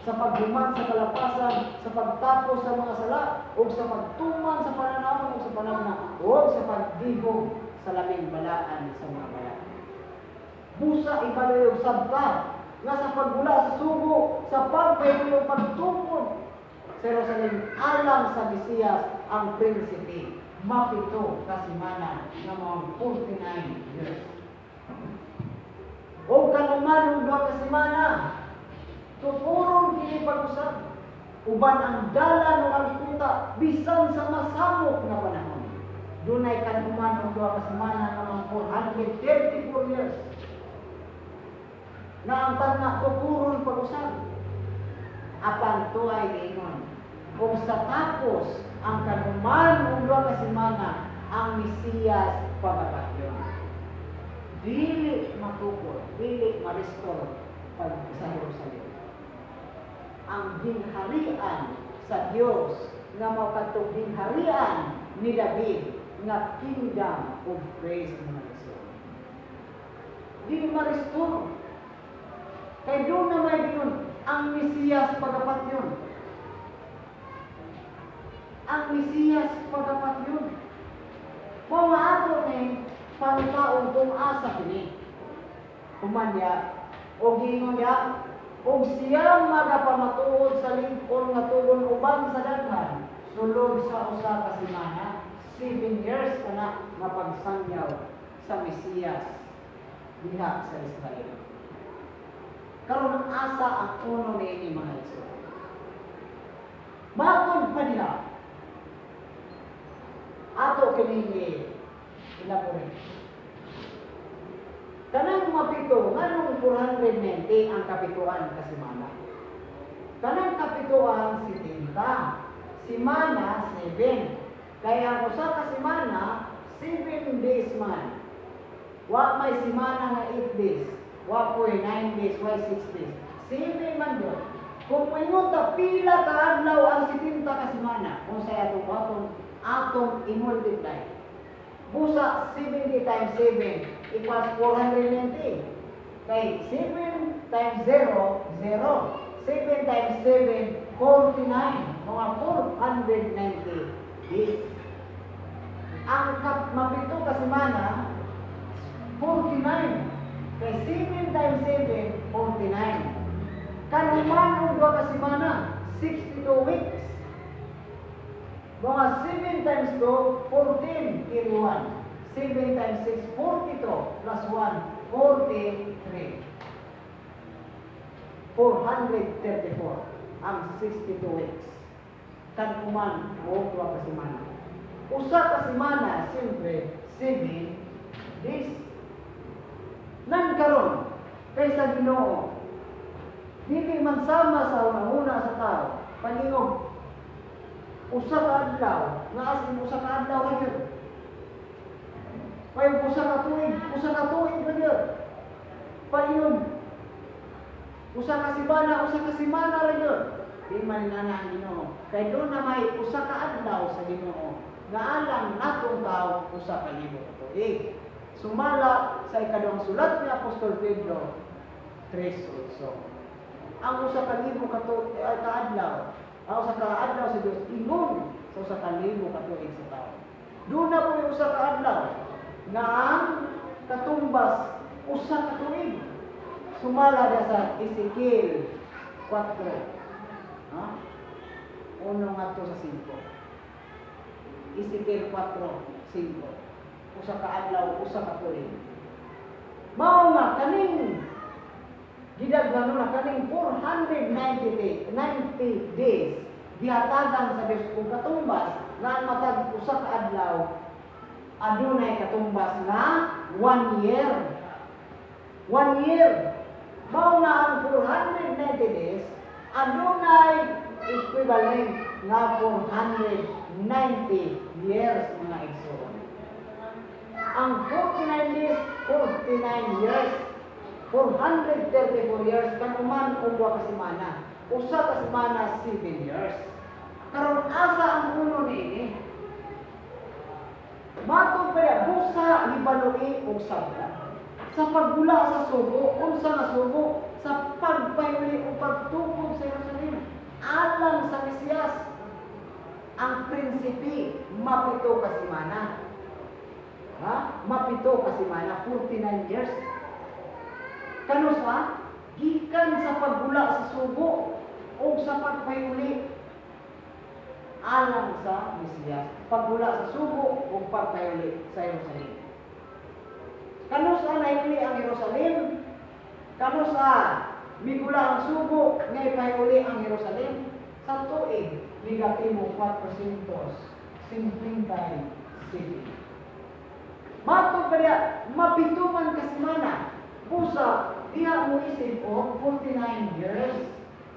A: sa paghuman sa kalapasan, sa pagtapos sa mga sala, o sa pagtuman sa pananaw o sa panagna, o sa pagdihog sa labing balaan sa mga balaan. Busa ibaloy og sabta nga sa paggula sa sugo, sa pagpahimulo, pagtukod sa Jerusalem alang sa Mesiyas, ang prinsipe mapito ka semana nga mga 49 years. O kanuman ug 2 ka semana, tukuron kini pag-usab uban ang dalan o ang kuta bisan sa masamok nga panahon. Dunay kanuman ug 2 ka semana nga mga 434 years na ang tagna tukuron pag-usab. Apan tuay giingon kung sa tapos ang kanuman ug 2 ka semana, ang Mesiyas pagapatyon. Dili matukod, dili ma-restore pag sa Jerusalem. Ang gingharian sa Dios nga mao kadtong gingharian ni David. nga kingdom of grace, mga igsoon. Dili ma-restore. Kay doon na may yun, ang Mesiyas pagapatyon. Ang Mesiyas pagapatyon. Mao nga ato ni pangitaon kung asa kini. Human niya, o giingon niya, og siya magapamatuod sa lig-on nga tugon uban sa daghan, sulod sa usa ka semana, 7 years kana nga pagsangyaw sa Mesiyas diha sa Israel. Karon, asa ang uno niini, mga igsoon? Matod pa diha, ato kini elaborate. Kanang mapito, nganong 490 ang kapituan ka semana? Kanang kapituan, 70. Semana, 7. Kaya ang usa ka semana, 7 days man. Wa may semana nga 8 days. Wa po'y 9 days, wa 6 days. 7 man yun. Kung moingon ta pila ka adlaw ang 70 ka semana, kung sa atong atong atong i-multiply. Busa 70 times 7 equals 490. Kay 7 times 0, 0. 7 times 7, 49. Mga 490 days. Ang mapito ka semana, 49. Kay 7 times 7, 49. Kanuman og duha ka semana, 62 weeks. Mga 7 times 2, 14, carry 1. 7 times 6, 42, plus 1, 43. 434 ang 62 weeks. Kanuman og duha ka semana. Usa ka semana, siyempre, 7 days. Nan karon, kay sa Ginoo, dili man sama sa una-una sa tao, paningog, usa ka adlaw, nga as in usa ka adlaw ra gyud. Payong usa ka tuig ra gyud. Paingon, usa ka semana, usa ka semana ra gyud. Di man nana ang Ginoo. Kay doon na may usa ka adlaw sa Ginoo nga alang natong tao 1,000 ka tuig. Sumala sa ikaduhang sulat ni Apostol Pedro 3:8. Ang 1,000 ka adlaw, ang usa ka adlaw sa Dios ingon sa 1,000 ka tuig sa tao. Doon na po yung usa ka adlaw nga ang katumbas usa ka tuig. Sumala na sa Ezekiel 4. Ha? Uno ngadto sa 5. Ezekiel 4, 5. Usa ka adlaw, usa ka tuig. Mao nga kaning gidaghan na kaning 490 day, 90 days gihatagan sa Dios kung katumbas nga ang matag usa ka adlaw adunay katumbas nga one year. One year. Mao nga ang 490 days adunay equivalent nga 490 years, mga igsoon. Ang 49 days, 49 years. 434 years kanuman og duha ka semana. Usa ka semana, 7 years. Karon, asa ang uno niini? Matod pa niya, busa hibaloi og sabta. Sa paggula sa sugo, unsa nga sugo? Sa pagpayuli o pagtukod sa Jerusalem alang sa Mesiyas. Ang prinsipe, mapito ka semana. Ha? Mapito ka semana, 49 years. Kanusa? Gikan sa paggula sa sugo o sa pagpayuli alang sa Mesiyas. Paggula sa sugo o pagpayuli sa Jerusalem. Kanusa nahiuli ang Jerusalem? Kanusa migula ang sugo nga ipahuli ang Jerusalem? Sa tuig negatibo 457. Matod pa niya, mapito man ka semana. Busa, diha mo isip o 49 years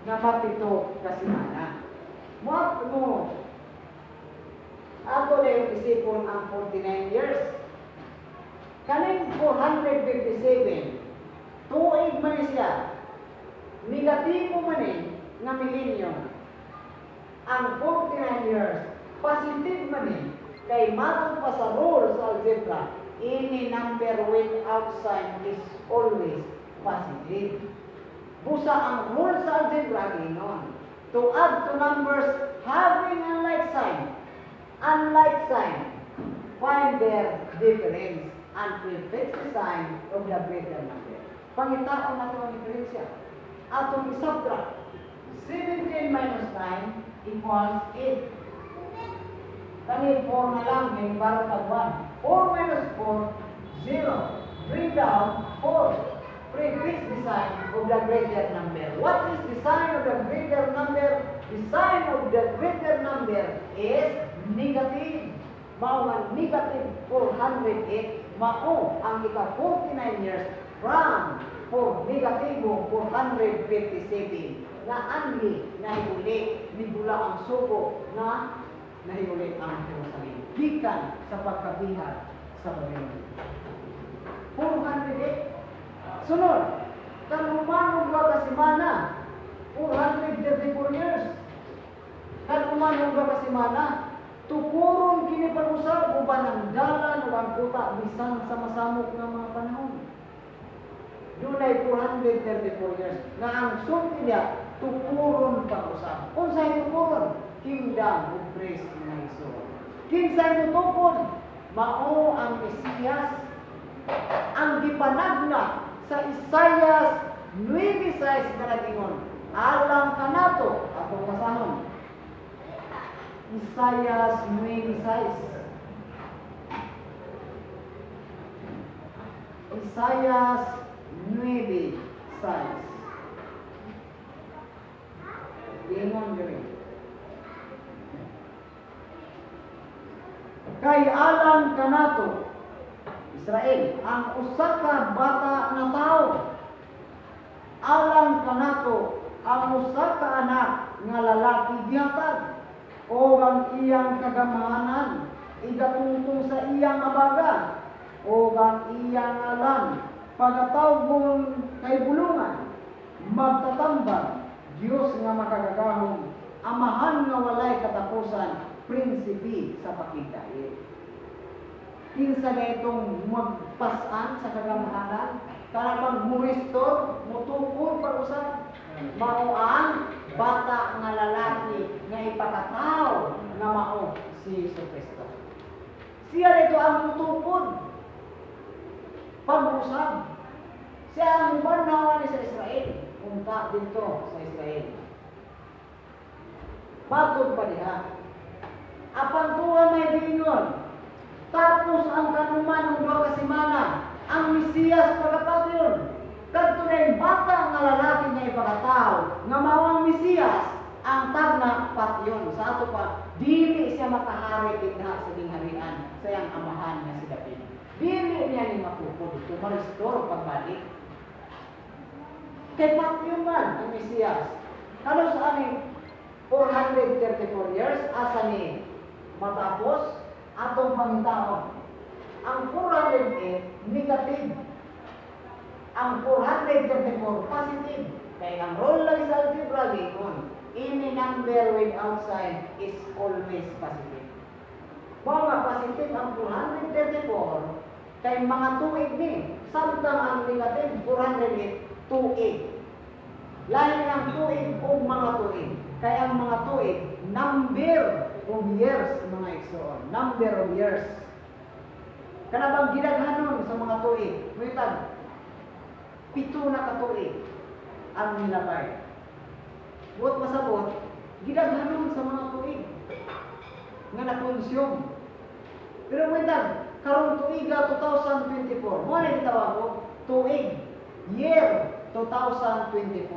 A: nga mapito ka semana. Mo mo ako na yung isipon ang 49 years. Kaning 457, tuig man ni siya. Negatibo man ni nga millennium. Ang 49 years, positive man ni Kay matod pa sa rule sa algebra, any number without sign is always positive. Busa ang rule sa algebra ginon. To add two numbers having unlike sign, find their difference and prefix the sign of the greater number. Pangitaon nato ang diferensya. Atong isubtract. 17 minus 9 equals 8. Kani 4 na lang, may baro tag 1. 4 minus 4, 0. Bring down 4. Prefix the sign of the greater number. What is the sign of the greater number? The sign of the greater number is negative. Mao nga negative 408, mao ang ika 49 years from 4 negatibo 457 na anhi nahiguli nigula ang sugo na nahiguli ang Jerusalem gikan sa pagkabihag sa Babylon. 408. Sunod, kanuman og ka semana, 434 years. Kanuman og ka semana, tukuron kini pag-usab uban ang dalan ug ang kuta bisan sa masamok nga mga panahon. Dunay 434 years nga ang sulti niya tukuron pag-usab. Unsay tukuron? Kingdom of Grace nga igsoon. Kinsay motukod? Mao ang Mesiyas ang gipanagna sa Isaias 9:6 nga nagingon. Alang kanato, atong basahon. Isaias 9:6. Isaias 9:6. Ingon diri. Kay alang kanato, Israel, ang usa ka bata nga tawo. Alang kanato, ang usa ka anak nga lalaki gihatag o ang iyang kagamahanan igatungtong sa iyang abaga o ang iyang alan pagatawgon kay Bulungan, Magtatambag, Dios nga Makagagahom, Amahan nga Walay Katapusan, Prinsipe sa Pakigdait. Kinsa na itong magpasan sa kagamahanan? Para bang mu-restore, mutukod pag-usab? Mao ang bata nga lalaki nga ipakataw nga mao si Jesu Cristo. Siya rito ang mutukod pag-usab. Siya ang mubanhawa ni sa Israel. Unta dito sa Israel. Matod pa diha. Apan tuwa may giingon. Tapos ang kanuman ng 2 ka semana, ang Mesiyas pagkapatyon. Kadto na bata nga lalaki nga ipakataw, nga mao ang Mesiyas, ang tagna patyon. Sa ato pa, dili siya makahari dinha sa gingharian sa iyang amahan nga si David. Dili niya ni matukod ito, ma-restore pagbalik. Kay patyon man ang Mesiyas. Kano sa ani 434 years, asa ni matapos atong pangitaon. Ang 408 negative. Ang 434 positive. Kaya ang rule lang sa algebra gingon, any number without sign is always positive. Mao nga positive ang 434 kay mga tuig ni, samtang ang negative 408 tuig. Lain ang tuig o mga tuig. Kaya ang mga tuig, number of years, mga igsoon. Number of years. Kana bang gidaghanon sa mga tuig? Mitag, 7 na katuig ang nilabay. Buot masabot, gidaghanon sa mga tuig nga na-consume. Pero mitag, karong tuiga 2024, mo na gitawag ko, tuig, year 2024.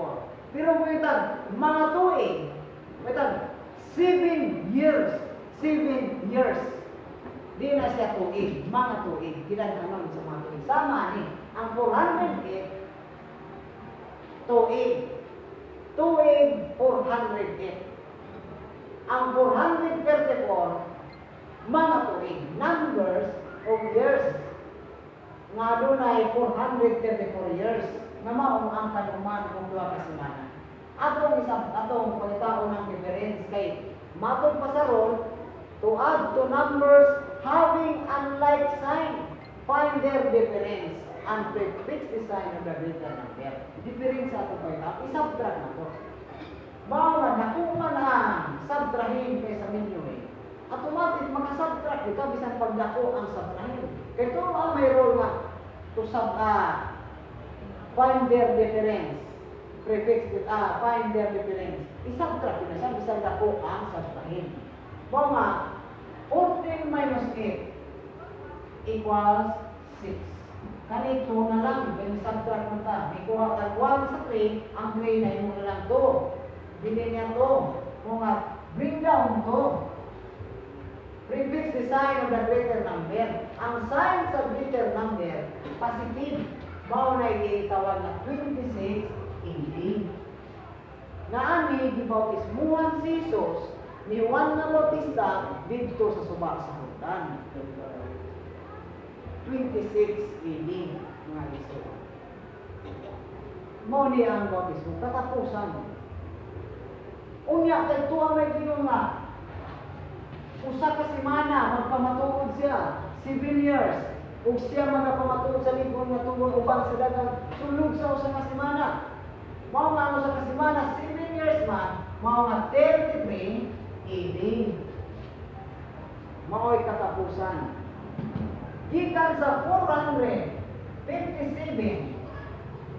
A: Pero mitag, mga tuig, mitag, 7 years, 7 years. Di na siya tuig, mga tuig, gidaghanon sa mga tuig. Sama ni, ang 408, tuig, tuig 408. Ang 434, mga tuig, numbers of years. Nga dunay 434 years nga maong ang kanuman kung 2 ka semana. Atong isang atong pagkatao ng difference kay matod pa sa rule, To add two numbers having unlike sign, find their difference and prefix the sign of the greater number. Difference ato pa ita, i-subtract na to. Mao nga dako man ang subtrahin kaysa minuhin. Automatic makasubtract dito bisan pagdako ang subtrahin. Kay tuo ang may role nga to sub find their difference. Prefix it, find their difference. I-subtract na siya bisan dako ang subtrahin. Mao nga 14 minus 8 equals 6. Kani 2 na lang, then subtract mo ta. May kuha ka 1 sa 3, ang 3 na imo na lang 2. Dili niya 2. Mao nga, bring down 2. Prefix the sign of the greater number. Ang sign sa greater number, positive. Mao na itawag na 26 AD. Na ani gibautismuhan si Jesus ni Juan nga Bautista didto sa suba sa Jordan. 26 AD, mga igsoon. Mao ni ang bautismo, katapusan. Unya kay tuwa may giingon nga usa ka semana magpamatuod siya, 7 years ug siya magpamatuod sa ligon nga tugon uban sa daghang sulod sa usa ka semana. Mao nga ang usa ka semana 7 years man, mao nga 33 AD. Mao'y katapusan. Gikan sa 457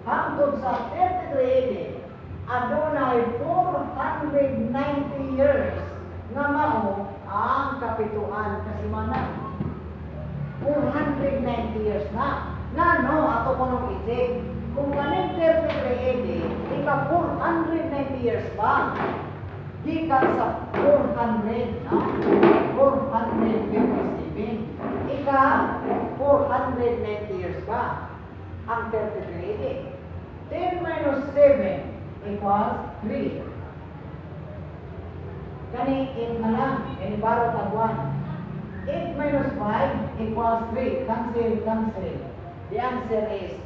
A: hangtod sa 33 AD, adunay 490 years nga mao ang kapituan ka semana. 490 years na. Ngano ato kunong i-check? Kung kaning 33 AD, ika 490 years pa. Gikan sa 400, no? 457. Ika 490 years pa. Ang 33 AD. 10 minus 7 equals 3. Kani 8 na lang. Kani borrow tag 1. 8 minus 5 equals 3. Cancel, cancel. The answer is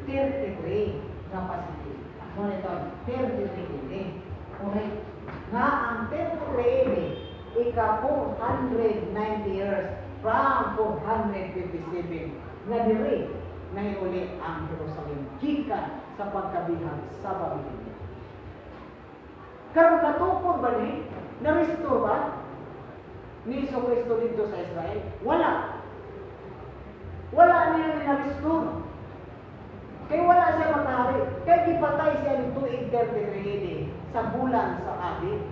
A: 33 na positive. Ano ito? 33 AD. Correct. Nga ang 33 AD, ika 490 years from 457 nga diri nahiuli ang Jerusalem gikan sa pagkabihag sa Babylonia. Karon, natukod ba ni? Na-restore ba ni Hesus Kristo dito sa Israel? Wala. Wala niya na-restore. Kay wala siya makahari. Kay gipatay siya ni tuig 33 AD sa bulan sa Abib.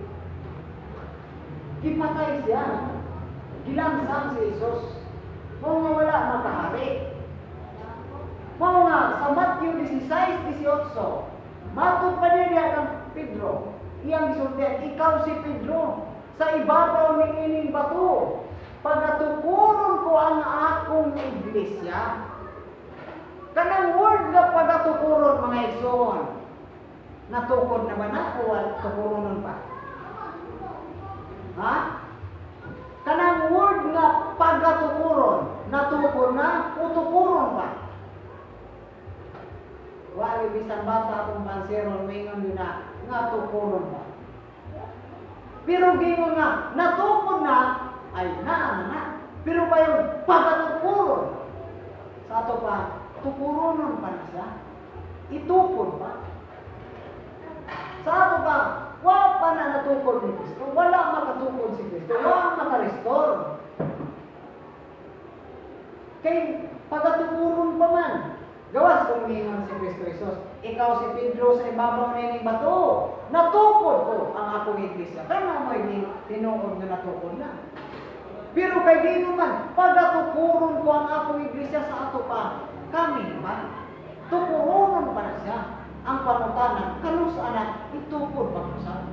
A: Gipatay siya. Gilansang si Jesus. Mao nga wala makahari. Mao nga sa Matthew 16:18, matod pa niya kang Pedro. Iyang gisultian, "Ikaw si Pedro, sa ibabaw ni ining bato, pagatukuron ko ang akong iglesia." Kanang word nga pagatukuron, mga igsoon, natukod na ba na o tukuronon pa? Ha? Kanang word nga pagatukuron, natukod na o tukuron pa? Wala bisan bata akong panseron, maingon yun na nga tukuron pa. Pero gingon nga, natukod na, ay naa na na. Pero pa yung pagatukuron, sa ato pa, tukuronon pa na siya. Itukod pa. Sa ato pa, wa pa na natukod ni Kristo. Wala makatukod si Kristo. Wala makarestore. Kay pagatukuron pa man. Gawas kung mingon si Kristo Jesus, "Ikaw si Pedro, sa ibabaw nining bato, natukod ko ang akong iglesia." Kaya mo hindi tinuod na natukod na. Pero kay Ginoo man, pagatukuron ko ang akong iglesia, sa ato pa, kami ba? Tukuronon pa na siya. Ang pangutana, kanus-a na itukod ba ko sa?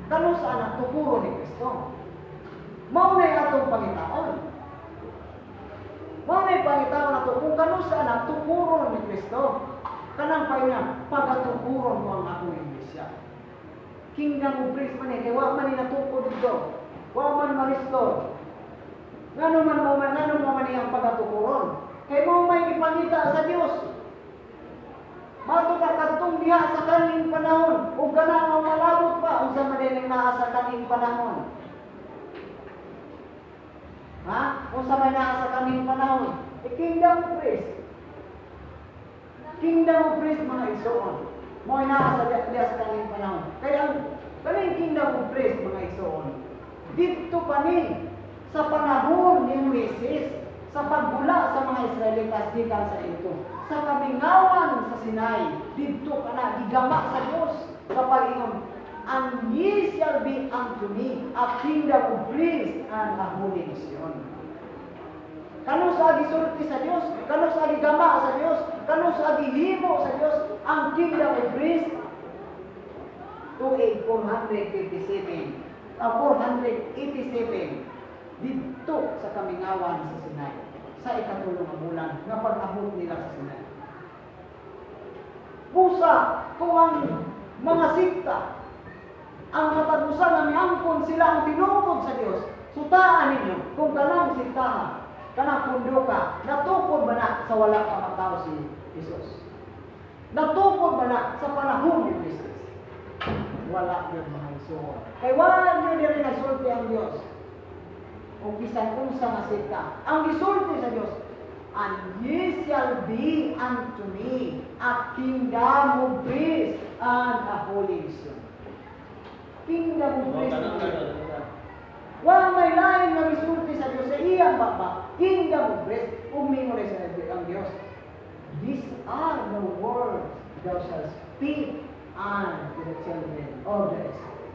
A: Kanus-a na tukuron ni Kristo? Mao na atong pangitaon. Mao na pangitaon nato kung kanus-a na tukuron ni Kristo. Kanang pa niya, pagatukuron ko ang akong iglesia. Kingdom of grace man eh, kay wa man ni natukod dito. Wa man ma-restore. Ngano man iyang pagatukuron? Kay mao may ipangita sa Dios. Mato ka kadtong diha sa kaning panahon ug kana nga malabot pa, unsa man din ang naa sa kaning panahon. Unsa may naa sa kaning panahon? A kingdom of priests. Kingdom of priests, mga igsoon. Mao naa sa diya sa kaning panahon. Kaya ang kaning kingdom of priests, mga igsoon, didto pa ni sa panahon ni Moises, sa pagbula sa mga Israelitas gikan sa Egypto, sa kamingawan sa Sinai, didto ka na gigama sa Dios sa pag-ingon, "And ye shall be unto me a kingdom of priests and a holy nation." Kanus-a gisulti sa Dios, kanus-a gigama sa Dios, kanus-a gihimo sa Dios ang kingdom of priests? Tuig 457, 487, didto sa kamingawan sa Sinai, sa ikatulo nga bulan nga pag-abot nila sa Sinai. Busa kung ang mga sikta, ang matag usa nga miangkon sila ang tinukod sa Dios, sutaan ninyo kung kanang siktaha, kanang pundoka, natukod ba na sa wala pa matao si Jesus? Natukod ba na sa panahon ni Jesus? Wala yun, mga igsoon. Kay wala yun rin nagsulti ang Dios o bisan unsa nga sekta. Ang gisulti sa Dios, "And ye shall be unto me a kingdom of priests and a holy nation." Kingdom of priests. Wa may lain nga gisulti sa Dios sa iyang baba. Kingdom of priests. Umingon sa ang Dios, "These are the words thou shalt speak unto the children of the Israel."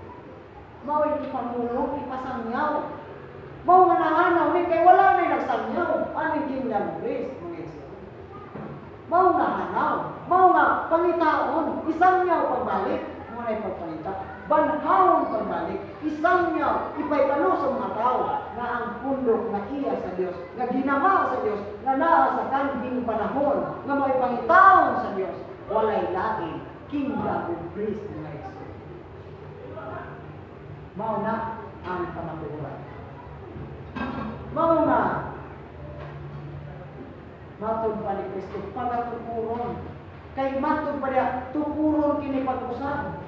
A: Mao ipamulong, ipasangyaw. Mao nga nahanaw ni kay wala na nagsangyaw aning kingdom of priests, mga igsoon. Mao nga hanaw, mao nga pangitaon, isangyaw pagbalik, mao na pagpangita. Banhawon pagbalik, isangyaw, ipahibalo sa mga tao nga ang pundok na iya sa Dios, nga ginama sa Dios, nga naa sa kanhing panahon, nga mao'y pangitaon sa Dios, walay lain, kingdom of priests, mga igsoon. Mao na ang kamatuoran. Mao nga matod pa ni Kristo pagatukuron. Kay matod pa niya, tukuron kini pag-usab.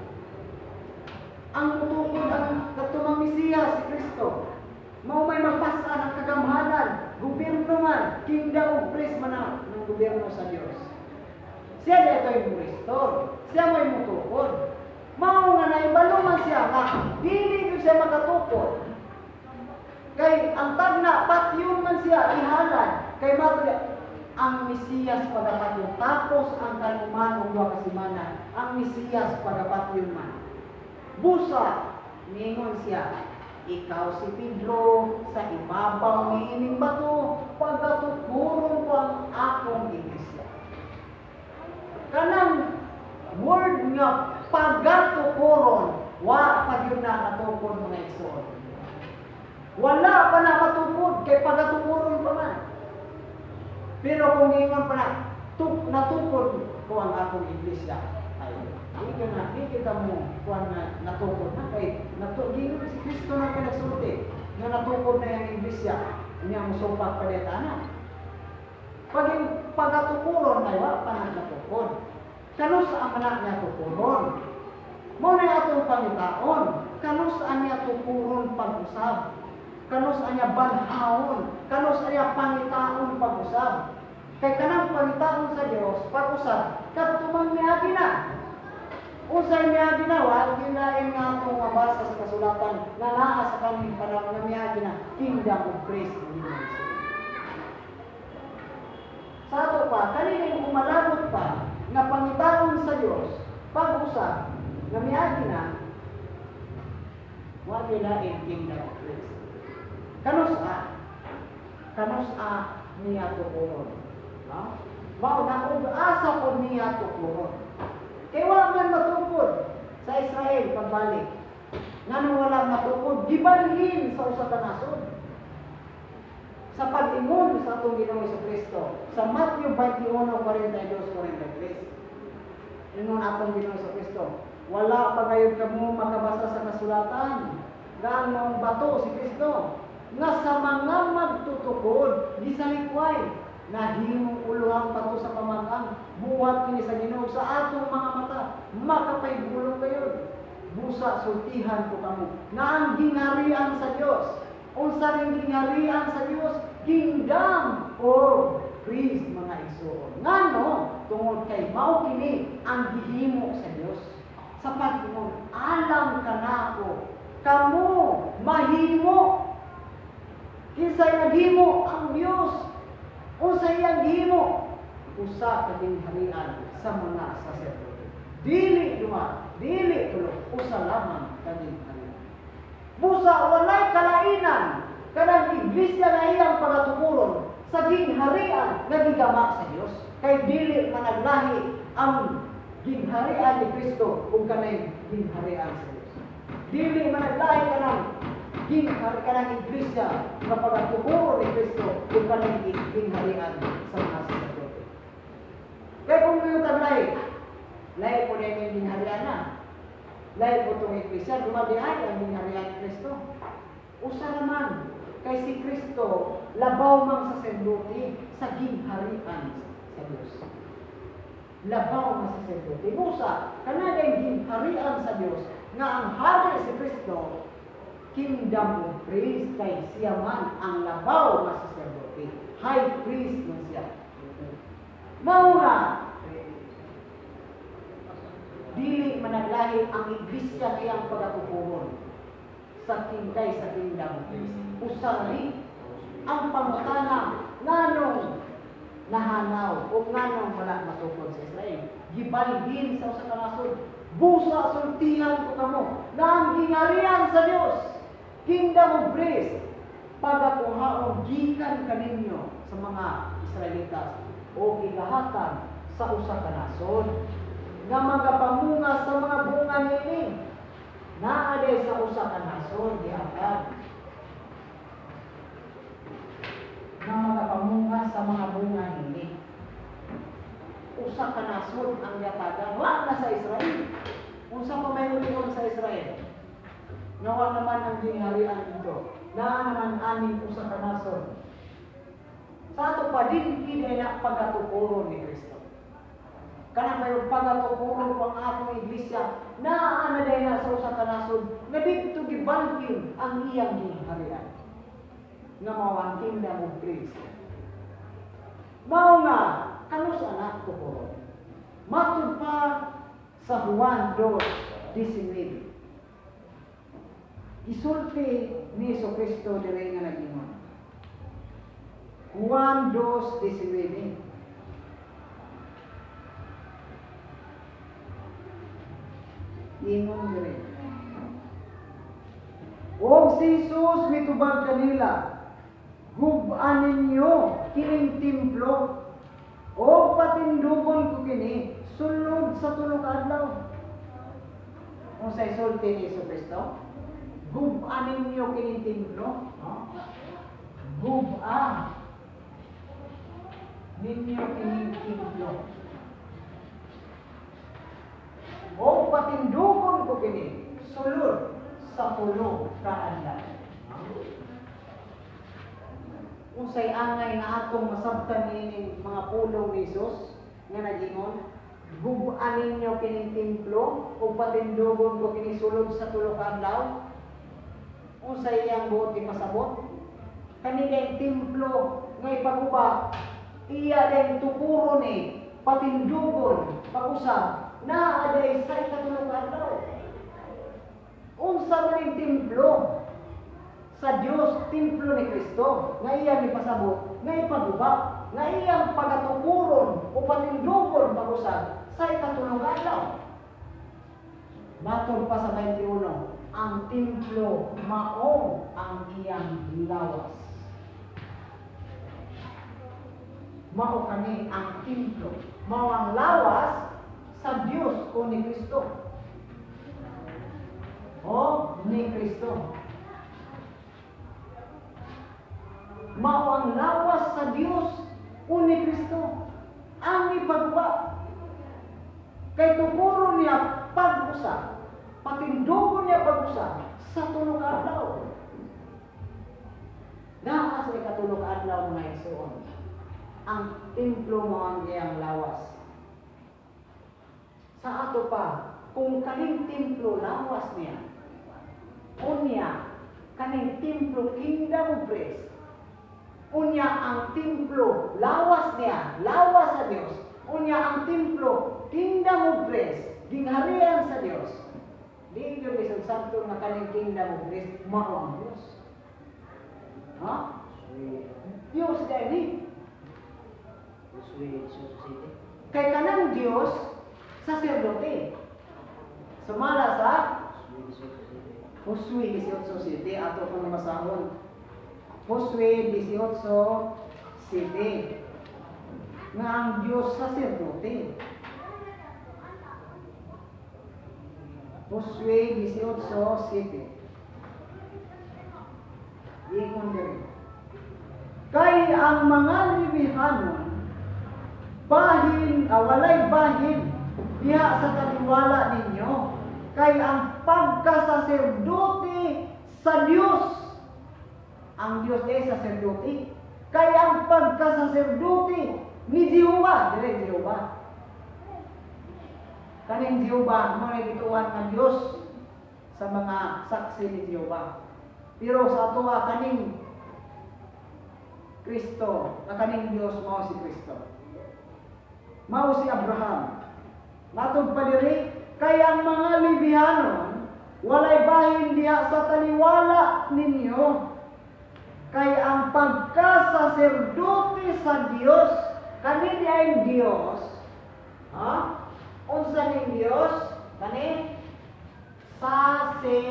A: Ang mutukod ang katumang Mesiyas si Kristo. Mao may mapasan ang kagamhanan, gobyerno man, kingdom of priests man na ng gobyerno sa Dios. Siya dito yung restore. Siya may mutukod. Mao nga naibalo man siya nga dili gyud siya makatukod. Kay ang tagna patyon man siya ihalad. Kay matod ang Mesiyas pagapatyon, tapos ang kanuman og 2 ka semana ang Mesiyas pagapatyon man. Busa ningon siya, "Ikaw si Pedro, sa ibabaw ni ining bato pagatukuron ko ang akong iglesia." Kanang word nga pagatukuron, wa pa gyud na natukod, mga igsoon. Wala pa na matukod kay pagatukuron pa man. Pero kung ingon pa na natukod ko ang akong iglesia, ay di ka na, di kita mo kuan na natukod na kay gingon si Kristo na pinagsulti nga natukod na yung iglesia, niya mo supak pa diya ana. Pag yung pagatukuron ay wa pa na natukod. Kanus-a man na niya tukuron? Mao na atong pangitaon. Kanus-a niya tukuron pag-usab? Kanus-a niya banhawon? Kanus-a niya pangitaon pag-usab? Kay kanang pangitaon sa Dios pag-usab, kadto man miagi na. Unsay miagi na, wa ginain nga atong mabasa sa kasulatan nga naa sa kaning panahon nga miagi na kingdom of priests. Sa ato pa, kanina yung umalabot pa nga pangitaon sa Dios pag-usab nga miagi na, wa lain kingdom of priests. Kanus-a? Kanus-a niya tukuron? No? Mao na og asa ko niya tukuron? Kay wa man matukod sa Israel pagbalik. Ngano wala matukod? Gibalhin sa usa ka nasod. Sa pag-ingon sa atong Ginoong Kristo sa Matthew 21:42 43. Ingon atong Ginoong Kristo, "Wala pa gayud kamo makabasa sa kasulatan nga ang maong bato si Kristo nga sa mga magtutukod gisalikway, nahimong uluhang bato sa pamag-ang, buhat kini sa Ginoo sa atong mga mata, makapahibulong kayo. Busa sultihan ko kamo nga ang gingharian sa Dios Unsa ning gingharian sa Dios? Kingdom of priest, mga igsoon. Ngano? Tungod kay mao kini ang gihimo sa Dios. Sa pag-ingon, alang kanako, kamo mahimo. Kinsay naghimo? Ang Dios. Unsa iyang gihimo? Usa ka gingharian sa mga saserdote. Dili duha, dili tulo, usa lamang ka gingharian. Busa walay kalainan kanang iglesia nga iyang pagatukuron sa gingharian nga gigama sa Dios. Kay dili managlahi ang gingharian ni Kristo ug kanang gingharian sa Dios. Dili managlahi kanang ginghari kanang iglesia nga pagatukuron ni Kristo ug kanang gingharian sa mga saserdote. Kay kung mayo taglahi, lahi po na yung gingharian na. Lahi po itong iglesia, dumadi ay ang gingharian ni Kristo. Usa naman, kay si Kristo, labaw mang saserdote sa gingharian sa Dios. Labaw mang saserdote. Busa, kanada yung gingharian sa Dios, nga ang hari si Kristo, kingdom of priest, kay siya man ang labaw nga saserdote. High priest man siya. Mao nga, dili managlahi ang iglesia kayang pagatukuron sa kingkay sa kingdom of priest. Usa rin ang pangutana nganong nahanaw o nganong wala matukod sa Israel. Gibalhin sa usa ka nasod. Busa sultihan ko kamo na ang gingharian sa Dios, kingdom of priest, pagakuhaon gikan kaninyo sa mga Israelitas o gigahatag sa usa ka nasod nga magapamunga sa mga bunga niini. Naa day sa usa ka nasod gihatag nga magapamunga sa mga bunga niini. Usa ka nasod ang gatagan, wa na sa Israel. Unsa pa may ulion sa Israel? Nga wa naman ang gingharian dito. Naa naman aning usa ka nasod. Sa ato pa din kini na pagatukuron ni Kristo. Kanang may pagatukuron ko ang atong iglesia, naa na day na sa usa ka nasod nga didto gibalhin ang iyang gingharian. Nga mao ang kingdom of priest. Mao nga kanus anak tukuron. Matud pa sa Juan 2:19. Isulti ni Jesucristo dire nga nag-ingon. Juan 2:19. Ingon dire. Og si Jesus mitubag kanila, gub-an ninyo kining templo o patindugon ko kini sulod sa tulo ka adlaw. Unsay sulti ni Jesucristo? Gub-an ninyo kining templo, no? Gub-an ninyo kining templo. O patindugon ko kini sulod sa tulo ka adlaw. Unsay angay nga atong masabtan niining mga pulong ni Jesus nga nag-ingon, gub-an ninyo kining templo o patindugon ko kini sulod sa tulo ka adlaw? Unsay iyang buot ipasabot? Kani kay templo nga ipaguba, iya dayng tukuro ni patindugon pag-usab naa day sa ikatulo ka adlaw. Unsa man ning templo sa Dios, templo ni Kristo nga iyang ipasabot, nga ipaguba, nga iyang pagatukuron o patindugon pag-usab sa ikatulo ka adlaw? Matod pa sa 21, ang templo mao ang iyang lawas. Mao kani ang templo, mao ang lawas sa Dios o ni Kristo. O ni Kristo. Mao ang lawas sa Dios o ni Kristo. Ang ipaguba. Kay tukuro niya pag-usab, patindugon niya pag-usab sa tulo ka adlaw. Naa sa ikatulo ka adlaw, mga igsoon, ang templo mo ang iyang lawas. Sa ato pa, kung kaning templo lawas niya, unya, Kaning templo, kingdom of priests. Unya ang templo, lawas niya, lawas sa Dios. Unya ang templo, kingdom of priests, gingharian sa Dios. Di gyud lisod sabton nga kaning kingdom of priests mao ang Dios. Ha? Dios dahil ni. Kay kanang Dios, saserdote. Sumala sa Josue 18:7, ato kung basahon. Josue 18:7 nga ang Dios saserdote. Josue 18:7. Ingon diri. Kay ang mga Levihanon bahin, walay bahin diha sa taliwala ninyo, kay ang pagkasaserdote sa Dios, ang Dios ay saserdote, kay ang pagkasaserdote ni Jehova, dire Jehova, kaning Jehova mga gituan nga Dios sa mga saksi ni Jehova, pero sa atoa kaning Kristo, na kaning Dios mao si Kristo, mao si Abraham. Matod pa diri, kay ang mga Levihanon walay bahin diha sa taliwala ninyo, kay ang pagkasaserdote sa Dios, kani di ay Dios, ha? Unsa ning Dios? Kani saserdote.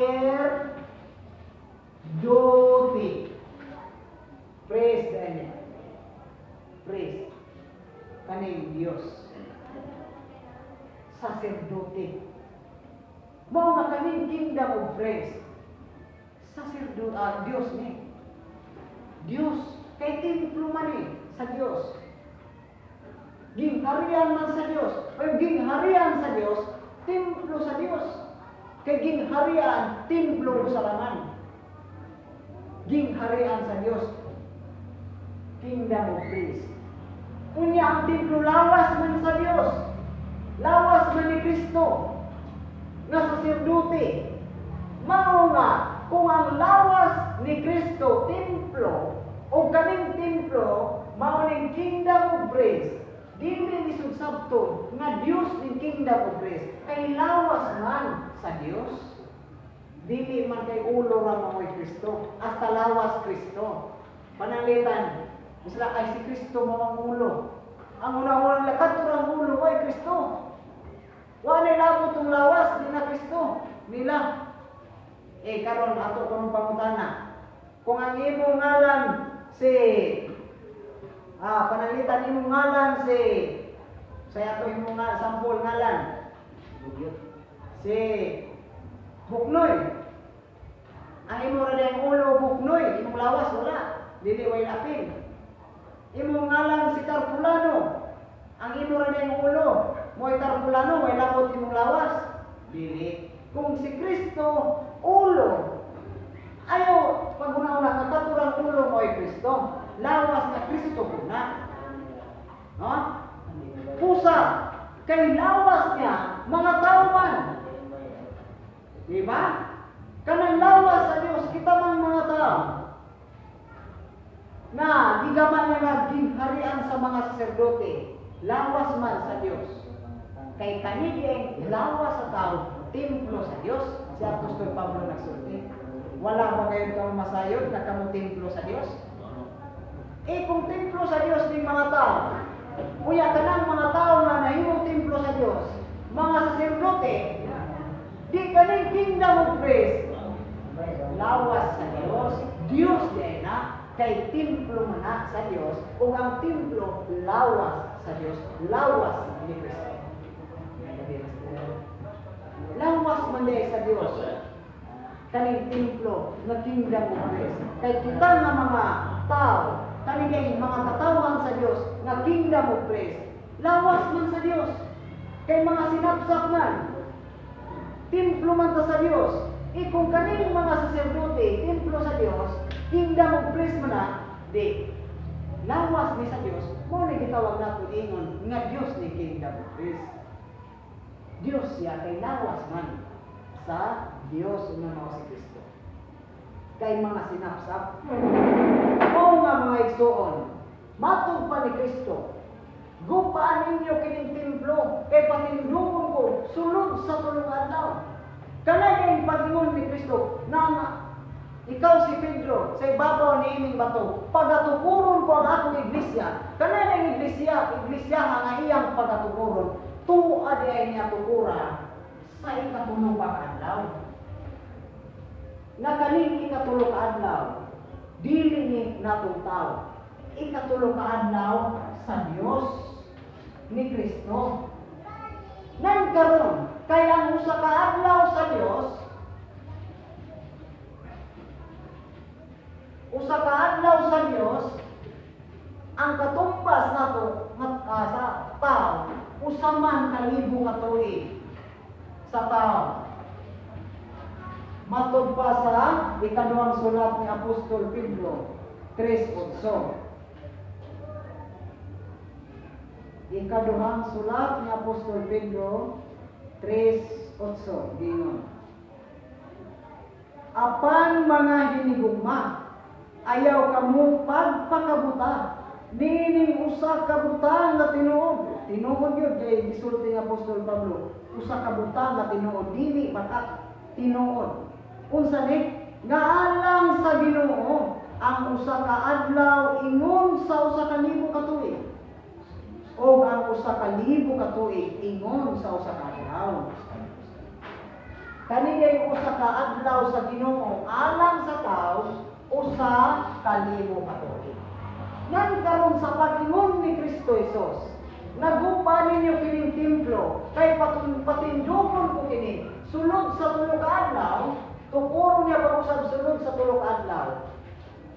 A: Praise the name. Praise. Kaning Dios. Saserdote. Mao nga kaning kingdom of praise. Saserdote, Dios ni. Dios kay templo man ni sa Dios. Gingharian man sa Dios. Pero gingharian sa Dios, templo sa Dios. Kay gingharian, templo sa laman. Gingharian sa Dios. Kingdom of praise. Unya ang templo lawas man sa Dios. Lawas man ni Kristo nga saserdote. Mao nga kung ang lawas ni Kristo templo o kaning templo mao ning kingdom of grace, dili lisod sabton nga Dios ning kingdom of grace kay lawas man sa Dios. Dili man kay ulo ra mao'y Kristo, hasta lawas Kristo. Pananglitan, sila ay si Kristo mao ang ulo. Ang una-unang lakat ang ulo ay Kristo. Wala labot tong lawas di na Kristo nila. Eh karon ato kuno pangutana. Kung ang imong ngalan si pananglitan imong ngalan si sa ato imong nga sampol ngalan si Buknoy. Ang imo ra diyang ulo Buknoy, imong lawas wala, dili way lapin. Imong ngalan si Tarpulano. Ang imo ra diyang ulo, mo'y Tarpulano, way labot imong lawas. Dili. Kung si Kristo ulo, ayo pag-una-una nga katurang ulo mo'y Kristo. Lawas na Kristo po na. No? Pusa kay lawas niya mga tao man. Di ba? Kanang lawas sa Dios kita man mga tao na gigama niya nga gingharian sa mga saserdote, lawas man sa Dios. Kay kani ang lawas sa tao, templo sa Dios. Si Apostol Pablo nagsulti. Wala ba kayo kang masayod na kamo templo sa Dios? Eh kung templo sa Dios ning mga tao, uya kanang mga tao nga nahimong templo sa Dios, mga saserdote, di kaning kingdom of grace, lawas sa Dios, Dios di na, kay templo man na sa Dios, ug ang templo lawas sa Dios, lawas ni Kristo. Lawas man di sa Dios. Kaning templo nga kingdom of grace. Kay kita nga mga tao, kaning kay mga katawan sa Dios nga kingdom of grace, lawas man sa Dios. Kay mga sinapsap man, templo man ta sa Dios. E kung kaning mga saserdote, templo sa Dios, kingdom of grace man na, di lawas ni sa Dios, mo ni gitawag nato ingon nga Dios ni kingdom of grace. Dios siya kay lawas man sa Dios nga mao si Kristo. Kay mga sinapsap. Mao nga, mga igsuon, matod pa ni Kristo, "Gupaan ninyo kining templo kay patindugon ko sulod sa 3 adlaw." Kanay pag-ingon ni Kristo na nga, "Ikaw si Pedro, sa ibabaw ni ining bato pagatukuron ko ang akong iglesia." Kanay ang iglesia, iglesia nga iyang pagatukuron, tuwa di ay niya tukura sa 3 ka adlaw. Nga kaning 3 ka adlaw, dili ni natong tao. 3 ka adlaw sa Dios ni Kristo. Nan karon, kay ang 1 ka adlaw sa Dios, 1 ka adlaw sa Dios, ang katumbas nato sa tao, usa man ka libo ka tuig sa tao. Matod pa sa ikaduhang sulat ni Apostol Pedro 3:8. Ikaduhang sulat ni Apostol Pedro 3:8, giingon, "Apan mga hinigugma, ayaw kamo pagpakabuta niining usa ka butang nga tinuod." Tinuod yun kay gisulti ni Apostol Pablo, usa ka butang nga tinuod, dili bakat, tinuod. Unsa ni? Nga alang sa Ginoo ang 1 ka adlaw ingon sa 1,000 ka tuig, o ang 1,000 ka tuig ingon sa 1 ka adlaw. Kani ay 1 ka adlaw sa Ginoo alang sa tao, 1,000 ka tuig. Ngan karon sa pag-ingon ni Kristo Hesus, "Nagupa ninyo kining templo kay patindugon ko kini sulod sa 3 ka adlaw," tukuro niya pag-usab sulod sa 3 ka adlaw.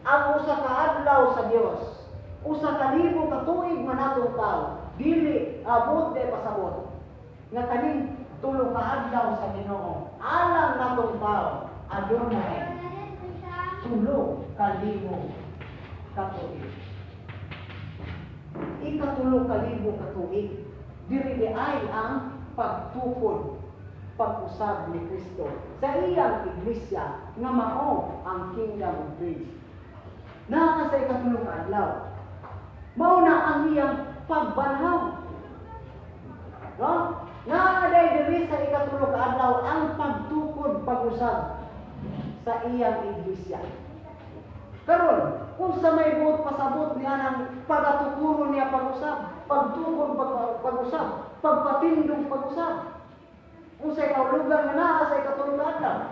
A: Ang 1 ka adlaw sa Dios, 1,000 ka tuig man atong tao, dili abot de pasabot nga kaning 3 ka adlaw sa Ginoo alang natong tao adunay 3,000 ka tuig. 3,000 ka tuig diri di ay ang pagtukod pag-usab ni Kristo sa iyang iglesia nga mao ang Kingdom of Grace. Naa sa 3 ka adlaw, mao na ang iyang pagbanhaw. No? Naa day diri sa 3 ka adlaw ang pagtukod pag-usab sa iyang iglesia. Karon, unsa may buot pasabot niya ng pagatukuro niya pag-usab, pagtukod pag-usab, pagpatindog pag-usab? Unsay kahulugan nga naa sa 3 ka adlaw?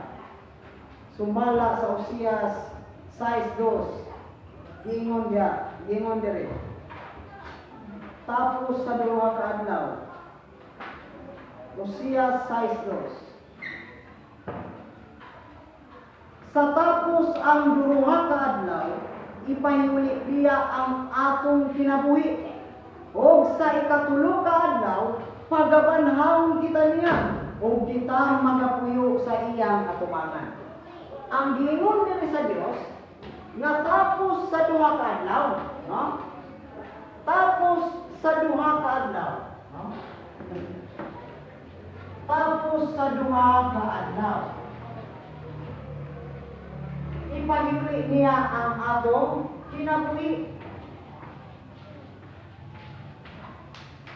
A: Sumala sa Oseas 6:2, ingon diya, ingon diri. Tapos sa 2 ka adlaw, Oseas 6:2. Sa tapos ang 2 ka adlaw, ipahiuli niya ang atong kinabuhi. Og sa 3 ka adlaw, pagabanhawon kita niya, og kita magapuyo sa iyang atubangan. Ang giingon diri sa Dios, nga tapos sa 2 ka adlaw, no? Tapos sa 2 ka adlaw, no? Tapos sa 2 ka adlaw, ipahimli niya ang atong kinabuhi.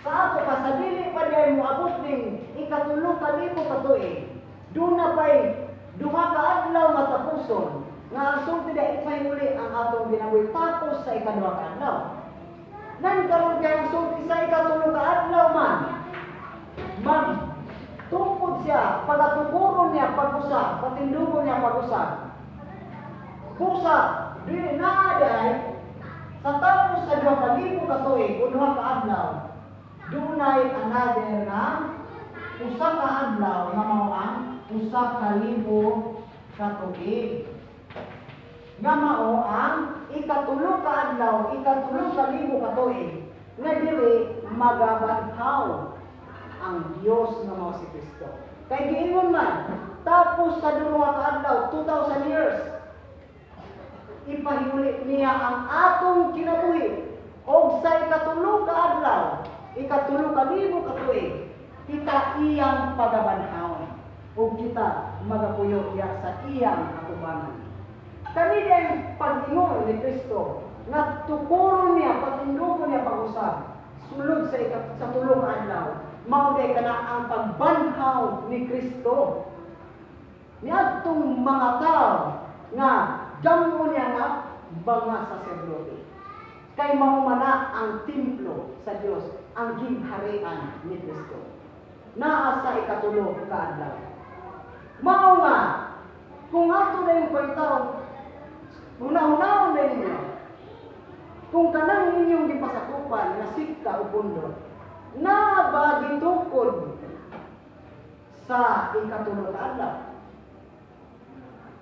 A: Sa ato pa, sa dili pa niya moabot ning 3,000 ka tuig, duna pa'y 2 ka adlaw nga tapuson, nga ang sulti na ipahimuli ang atong kinabuhi tapos sa 2 ka adlaw. Nan karon kay ang sulti sa 3 ka adlaw man, magtungkod siya, pagatukuro niya pag-usab, patindugon niya pag-usab. Pusa, dili naaday, sa tapos sa 2,000 ka tuig o 2 ka adlaw, dunay another na 1 ka adlaw nga mao ang 1,000 ka tuig. Nga mao ang 3 ka adlaw, 3,000 ka tuig, nga diri magabanhaw ang Dios nga mao si Kristo. Kay giingon man, tapos sa 2 ka adlaw, 2,000 years, ipahimuli niya ang atong kinabuhi. Og sa 3 ka adlaw, 3,000 ka tuig, kita iyang pagabanhaw ug kita magapuyo iya sa iyang atubangan. Kani ang pag-ingon ni Kristo nga tukuron niya, patindugon niya pag-usab sulod sa tulo ka adlaw. Mao day kana ang pagbanhaw ni Kristo niadtong mga tao nga damo niya nga mga saserdote. Kay mao man na ang templo sa Dios, ang gingharian ni Kristo. Naa sa ikatulo ka adlaw. Mao nga kung ato na yung kwentaon, huna-hunaon na ninyo, kung kanang inyong gipasakupan nga sikta o pundo, naa ba gitukod sa ikatulo ka adlaw?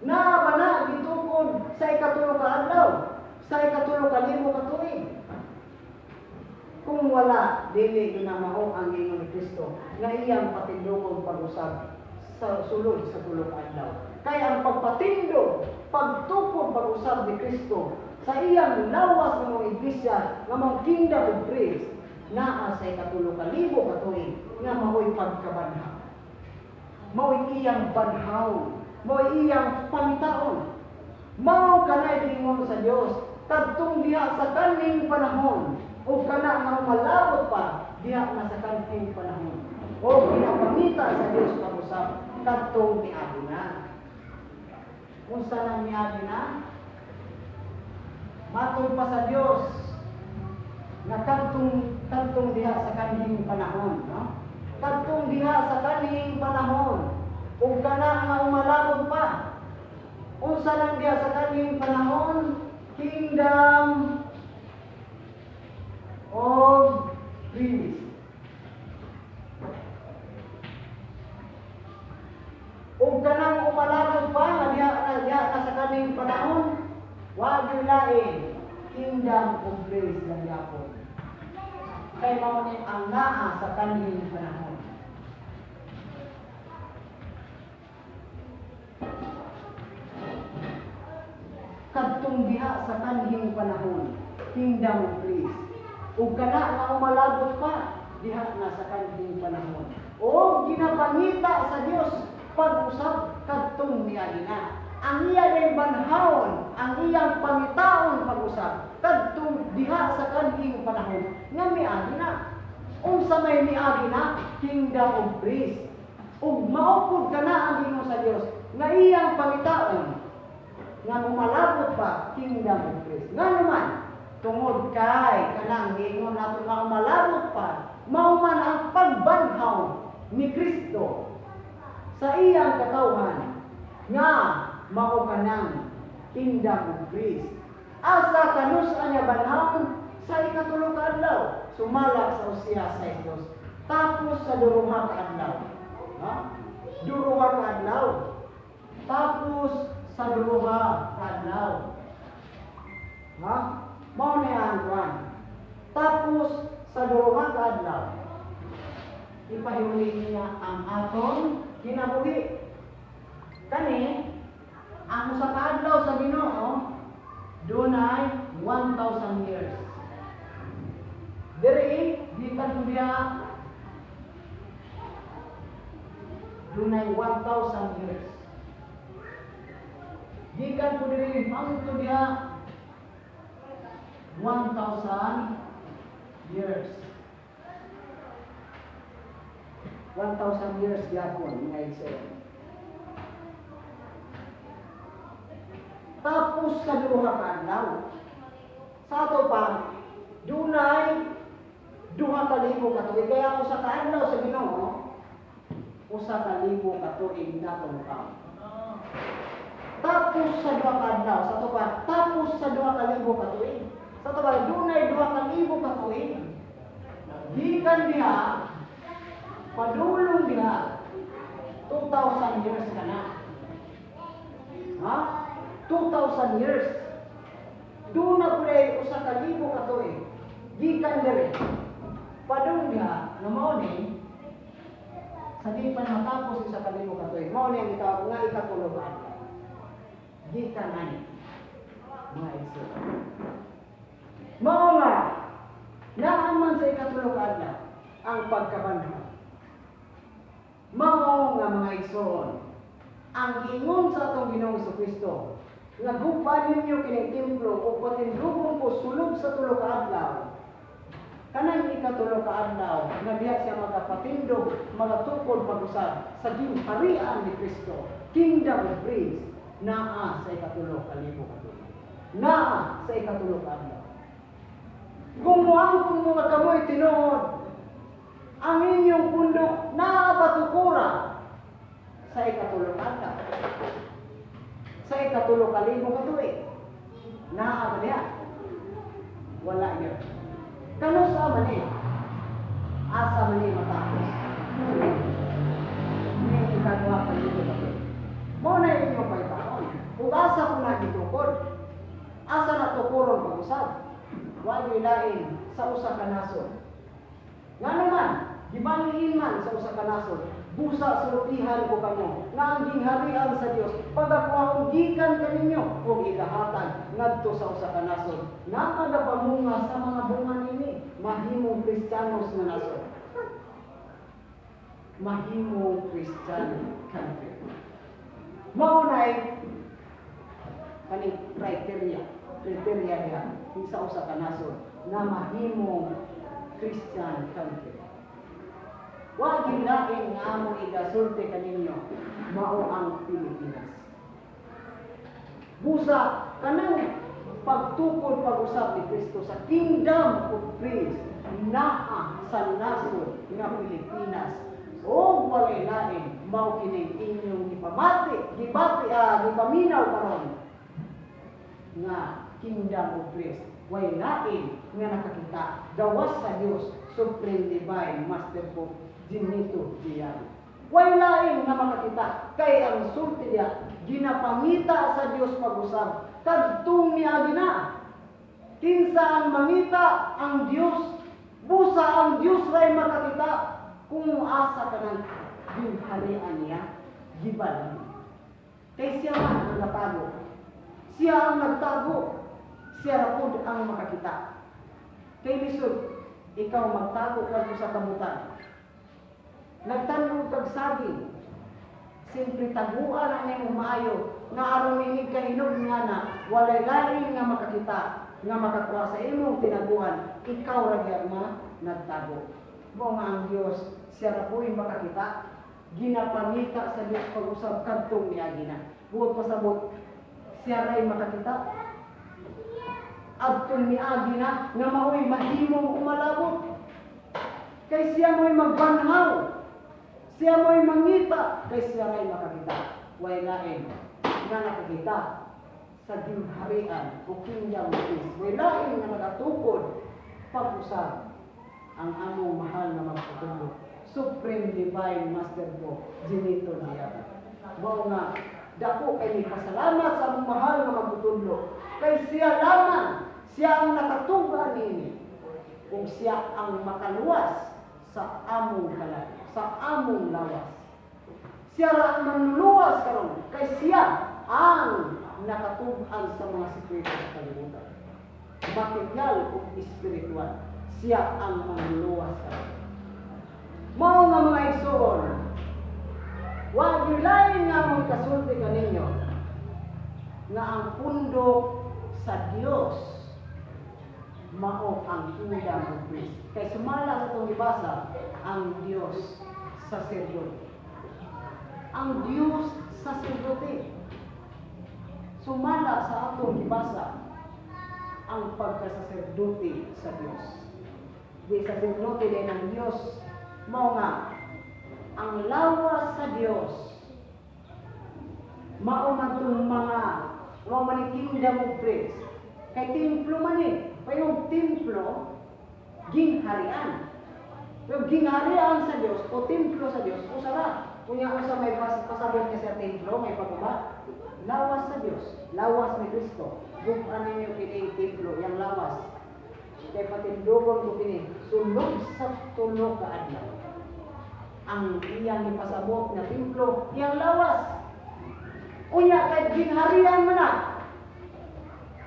A: Naa ba na gitukod sa ikatulo ka adlaw? Sa ikatulo ka libo ka tuig? Kung wala, dili gyud na mao ang giingon ni Kristo nga iyang patindokon pag-usab sa sulod sa tulo ka adlaw. Kay ang pagpatindog, pagtukod pag-usab ni Kristo sa iyang lawas nga mga iglesia nga mga kingdom of priests, naa sa ikatulo ka libo ka tuig nga mao'y pagkabanhaw. Mao'y iyang banhaw, mao'y iyang pangitaon. Mao kanay giingon sa Dios kadtong diha sa kaning panahon o kana nga malabot pa diha na sa kanhing panahon. O ginapangita sa Dios pag-usab kadtong miagi na. Unsa nang miagi na? Matod pa sa Dios nga kadtong kadtong diha sa kanhing panahon, no? Kadtong diha sa kanhing panahon ug kana nga umalabot pa. Unsa nang diha sa kanhing panahon? Kingdom of priests. Ug kanang umalabot pa nga diha na sa kaning panahon, wa gyud lain, kingdom of grace lang gyapon. Kay mao ni ang naa sa kaning panahon. Kadtong diha sa kanhing panahon, kingdom of grace. Ug kana nga umalabot pa diha na sa kanhing panahon. O ginapangita sa Dios pag-usab kadtong miagi na. Ang iya day banhawon, ang iyang pangitaon pag-usab kadtong diha sa kanhing panahon nga miagi na. Unsa may miagi na? Kingdom of priests. Ug mao pud kana ang giingon sa Dios nga iyang pangitaon nga umalabot pa, kingdom of priests. Nga naman, tungod kay kanang giingon nato nga umalabot pa, mao man ang pagbanhaw ni Kristo sa iyang katawhan nga mao kanang kingdom of priests. Asa kanus-a niya banhawon? Sa ikatulo ka adlaw, sumala sa Oseas 6:2. Tapos sa duruha ka adlaw. Ha? Duruha ka adlaw. Tapos sa duruha ka adlaw. Ha? Mao ni ang kuan. Tapos sa duruha ka adlaw, ipahiuli niya ang atong kinabuhi. Kani, ang usa ka adlaw sa Ginoo dunay 1,000 years. Diri gikan ko diha dunay 1,000 years. Gikan ko diri hangtod diha 1,000 years. 1,000 years gyapon, mga igsoon. Tapos sa duha ka adlaw. Sa ato pa dunay 2,000 ka tuig. Kaya usa ka adlaw sa Ginoo, 1,000 ka tuig natong taon. Tapos sa duha ka adlaw, sa ato pa, tapos sa 2,000 ka tuig. Sa ato pa dunay 2,000 ka tuig. Gikan diha padulong diha 2,000 years ka na. Ha? 2,000 years. Doon na pala 1,000 ka tuig. Gikan diri padung diha nga mao ni sa di pa matapos 1,000 ka tuig. Mao ni ang gitawag nga ikatulo ka adlaw. Gikan ani, mga igsoon. Mao nga naaman sa ikatulo ka adlaw ang pagkabanhaw. Mao nga, mga igsoon, ang giingon sa atong Ginoong Kristo Nga guba ninyo kining templo ug patindugon ko sulod sa 3 ka adlaw. Kanang 3 ka adlaw nga diha siya magapatindog, magatukod pag-usab sa ginharian ni Kristo, Kingdom of Praise, naa sa 3,000 ka tuig. Naa sa 3 ka adlaw. Kung muangkon mo nga kamoy tinuod, ang inyong pundok naa batukura sa 3 ka adlaw? Sa 3,000 ka tuig. Naa ba diha? Wala yun. Kanusa man eh? Asa man eh matapos? Ning 2,000 ka tuig. Mao na inyong pangitaon. Ug asa ko na gitukod? Asa na tukuron pag-usab? Wa lain sa usa ka nasod. Nga naman, gibaliin man sa usa ka nasod, busa sultihan ko kamo nga ang gingharian sa Dios pagakuhaon gikan kaninyo ug igahatag ngadto sa usa ka nasod nga magapamunga sa mga bunga nini, mahimong Kristiyanos nga nasod, mahimong Christian country. Mao nay kaning criteria diha sa usa ka nasod na mahimong Christian country. Wa lain nga among igasulti kaninyo, mao ang Pilipinas. Busa kanang pagtukod pag-usab ni Kristo sa Kingdom of Praise naa sa nasod nga Pilipinas o walay lain, mao kining inyong gipamati, gibati, gipaminaw karon nga Kingdom of Grace. Way lain nga nakakita gawas sa Dios, Supreme Divine Master Pope Benito Giano. Way lain nga makakita kay ang sulti niya, ginapangita sa Dios pag-usab kadtong miagi na. Kinsa ang mangita? Ang Dios. Busa ang Dios ray makakita kung asa ka ng ginharian niya gibalhin. Kay siya man ang natago. Siya ang nagtago. Siya ra pud ang makakita. Kay lisod ikaw magtago kag sa kabutan. Nagtanom kag saging. Siyempre taguan na nimo maayo nga aron inig kahinog nga na walay lain nga makakita nga makakuha sa imong tinaguan, ikaw ra gyud nga nagtago. Mao nga ang Dios, siya ra po'y makakita. Ginapangita sa Dios pag-usab kadtong niagi na. Buot pasabot, siya ray makakita adtong miagi na nga mao'y mahimong umalabot. Kay siya mo'y magbanhaw. Siya mo'y mangita kay siya ray makakita. Way lain nga nakakita sa gingharian o Kingdom of Peace. Way lain nga nakatukod pag-usab ang among mahal na magpatudlo, Supreme Divine Master Pope Benito Diago. Mao nga dako kay ni pasalamat sa among mahal nga magtutudlo kay siya lamang, siya ang nakatuba nini kung siya ang makaluwas sa among kalag, sa among lawas. Siya ra ang manluluwas karon kay siya ang nakatub-an sa mga sikreto sa kalibutan. Material o espiritual, siya ang manluluwas karon. Mao nga, mga igsoon, wa lain nga among kasulti kaninyo nga ang pundok sa Dios mao ang Kingdom of Grace. Kay sumala sa itong gibasa, ang Dios saserdote. Ang Dios saserdote. Sumala sa atong gibasa, ang pagkasaserdote sa Dios. Di saserdote din ang Dios, mao nga ang lawas sa Dios mao man tong mga mao man ni Kingdom of Grace. Kay templo man eh. Yung templo, gingharian. Yung gingharian sa Dios o templo sa Dios, usa ra. Kunya usa may pasabot niya sa templo, may pagkuba. Lawas sa Dios, lawas ni Kristo. Guban ninyo kini templo, yang lawas. Kay patindugon ko kini sulod sa 3 ka adlaw. Ang iyang ipasabot nga templo, iyang lawas. Unya kay gingharian man na.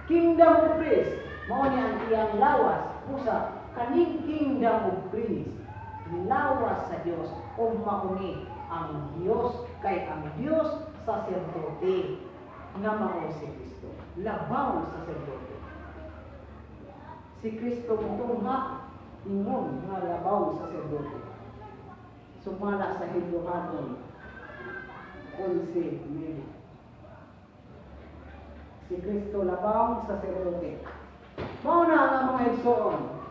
A: Kingdom of Praise, mao ni ang iyang lawas. Usa kaning Kingdom of Praise, lawas sa Dios o mauni ang Dios kay ang Dios saserdote. Nga mao si Kristo. Labaw saserdote. Si Kristo mutungha ingon nga labaw saserdote. Sumala sa Hebreohanon 11:9. Si Kristo labaw saserdote. Mao na nga, mga igsoon,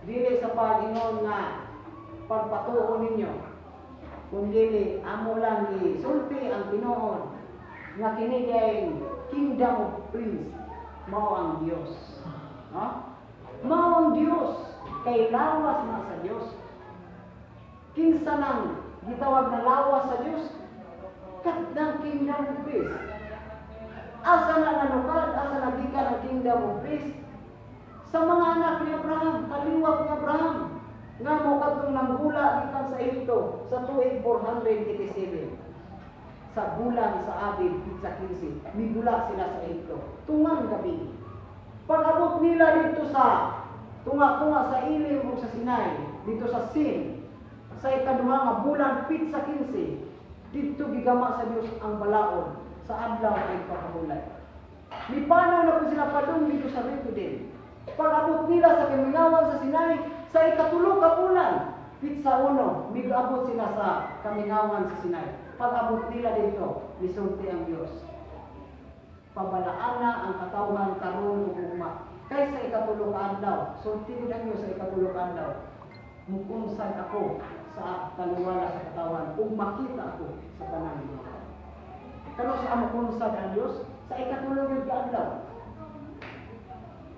A: dili sa pag-ingon nga pagpatuo ninyo, kundili amo lang gisulti ang tinuod nga kini kay kingdom of priests, mao ang Dios. No? Mao ang Dios kay lawas na sa Dios. Kinsa nang gitawag na lawas sa Dios? Katong kingdom of priests. Asa na nanukad, asa na gikan ang kingdom of priests? Sa mga anak ni Abraham, kaliwat ni Abraham, nga mo kadtong nanggula gikan sa Ehipto sa tuig 487. Sa bulan sa Abib, pitsa 15, migula sila sa Ehipto. Tungang gabi. Pag-abot nila dito sa tunga-tunga sa Elim ug sa Sinai, dito sa Sin, sa ikaduha nga bulan, pitsa 15, dito gigama sa Dios ang balaod sa adlaw ay pagkahulay. Mipanaw na po sila padung dito sa Rephidim. Pag-abot nila sa kamingawan sa Sinai, sa ikatulo ka bulan, pitsa 1, migabot sila sa kamingawan sa Sinai. Pag-abot nila dito, misulti ang Dios. Pabalaan na ang katawhan karon ug ugma. Kay sa ikatulo ka adlaw, sulti gud ang Dios, sa ikatulo ka adlaw, mukunsad ako sa taliwala sa katawan ug makita ako sa tanan mga tao. Kano sa mukunsad ang Dios? Sa ikatulo gyud ka adlaw.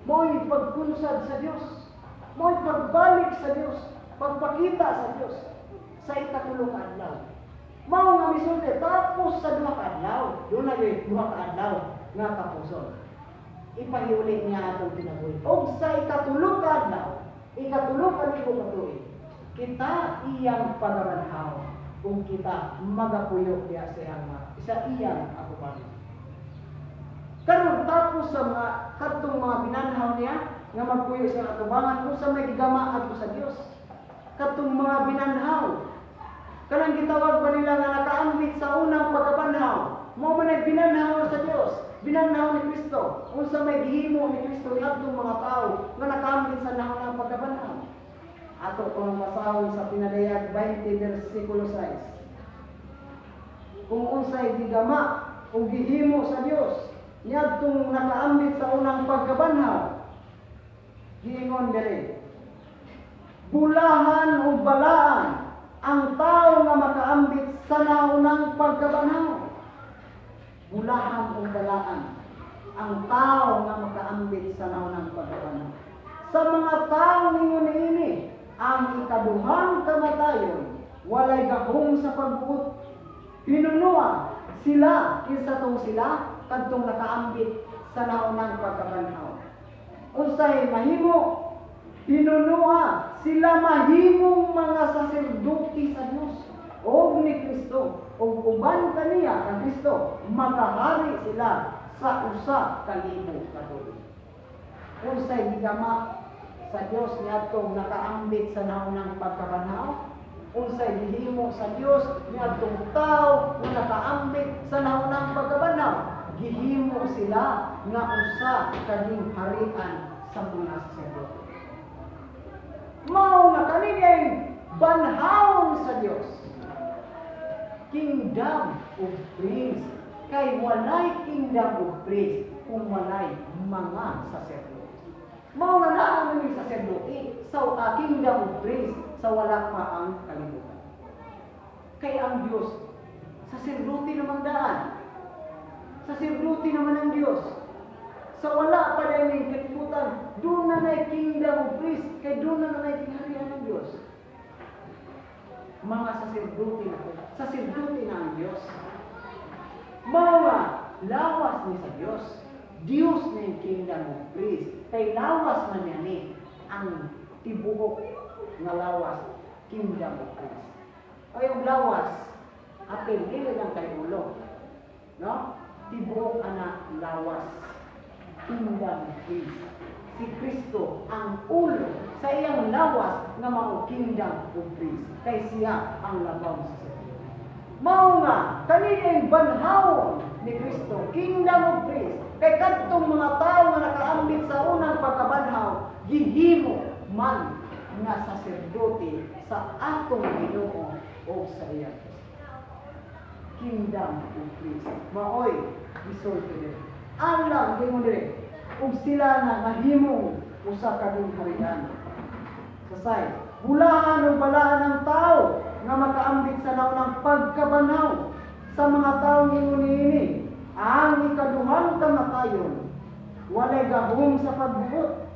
A: Mo'y pagkunsad sa Dios. Mo'y pagbalik sa Dios. Pagpakita sa Dios sa ikatulo ka adlaw. Mao nga misulti tapos sa 2 ka adlaw. Doon na gyud 2 ka adlaw nga tapuson. Ipahiuli niya atong kinabuhi. Og sa ikatulo ka adlaw, ikatulo ka libo ka tuig, kita iyang pagabanhaw kung kita magapuyo diha sa iyang sa iyang atubangan. Karon, tapos sa mga kadtong mga binanhaw niya nga magpuyo sa atubangan, unsa may gigama adto sa Dios? Kadtong mga binanhaw. Kanang gitawag pa nila nga nakaambit sa unang pagkabanhaw. Mao man ay binanhaw sa Dios, binanhaw ni Kristo. Unsa may gihimo ni Kristo niadtong mga tao nga nakaambit sa naunang pagkabanhaw? Ato kung basahon sa Pinadayag 20 versikulo 6. Kung unsay gigama o gihimo sa Dios niadtong nakaambit sa unang pagkabanhaw. Giingon diri, bulahan o balaan ang tao nga makaambit sa naunang pagkabanhaw. Bulahan o balaan ang tao nga makaambit sa naunang pagkabanhaw. Sa mga tao ningon niini, ang ikaduhang kamatayon walay gahom sa pagbuot. Hinunua sila. Kinsa tong sila? Kadtong nakaambit sa naunang pagkabanhaw. Unsay mahimo? Hinunua sila mahimong mga saserdote sa Dios og ni Kristo ug uban kaniya kang Kristo makahari sila sa 1,000 ka tuig. Unsay gigama sa Dios niadtong nakaambit sa naunang pagkabanhaw? Unsay gihimo sa Dios niadtong tao nga nakaambit sa naunang pagkabanhaw? Gihimo sila nga usa ka gingharian sa mga saserdote. Mao nga kanining banhawon sa Dios, kingdom of priests. Kay walay kingdom of priests kung walay mga saserdote. Mao nga naa man saserdote sa kingdom of priests sa wala pa ang kalibutan. Kay ang Dios, saserdote naman daan. Saserdote naman ang Dios. Sa wala pa dahil ng kalibutan, doon na na'y kingdom of priests, kay doon na na'y kingharian ng Diyos. Mga saserdote na, saserdote na ang Diyos. Mga lawas ni sa Diyos. Diyos na yung kingdom of priests. Kay lawas man yan ni ang tibuok nga lawas, kingdom of priests. Ay, ang lawas, apil, dili lang kay ulo. No? Tibuok ana lawas. Kingdom of priests. Si Kristo ang ulo sa iyang lawas nga mao kingdom of priests. Kay siya ang labaw saserdote. Mao nga kanining banhawon ni Kristo, kingdom of priests. Kay kadtong mga tawo nga nakaambit sa unang pagkabanhaw, gihimo man nga saserdote sa atong Ginoo o sa iya kingdom of priests. Maoy gisulti diri. Alam gingon diri ug sila na nahimong usa ka gingharian. Sa side, bulahan ug balaan ang tao nga makaambit sa naunang pagkabanhaw. Sa mga tao ngingon niini, ang ikaduhang kamatayon walay gahom sa pagbuot.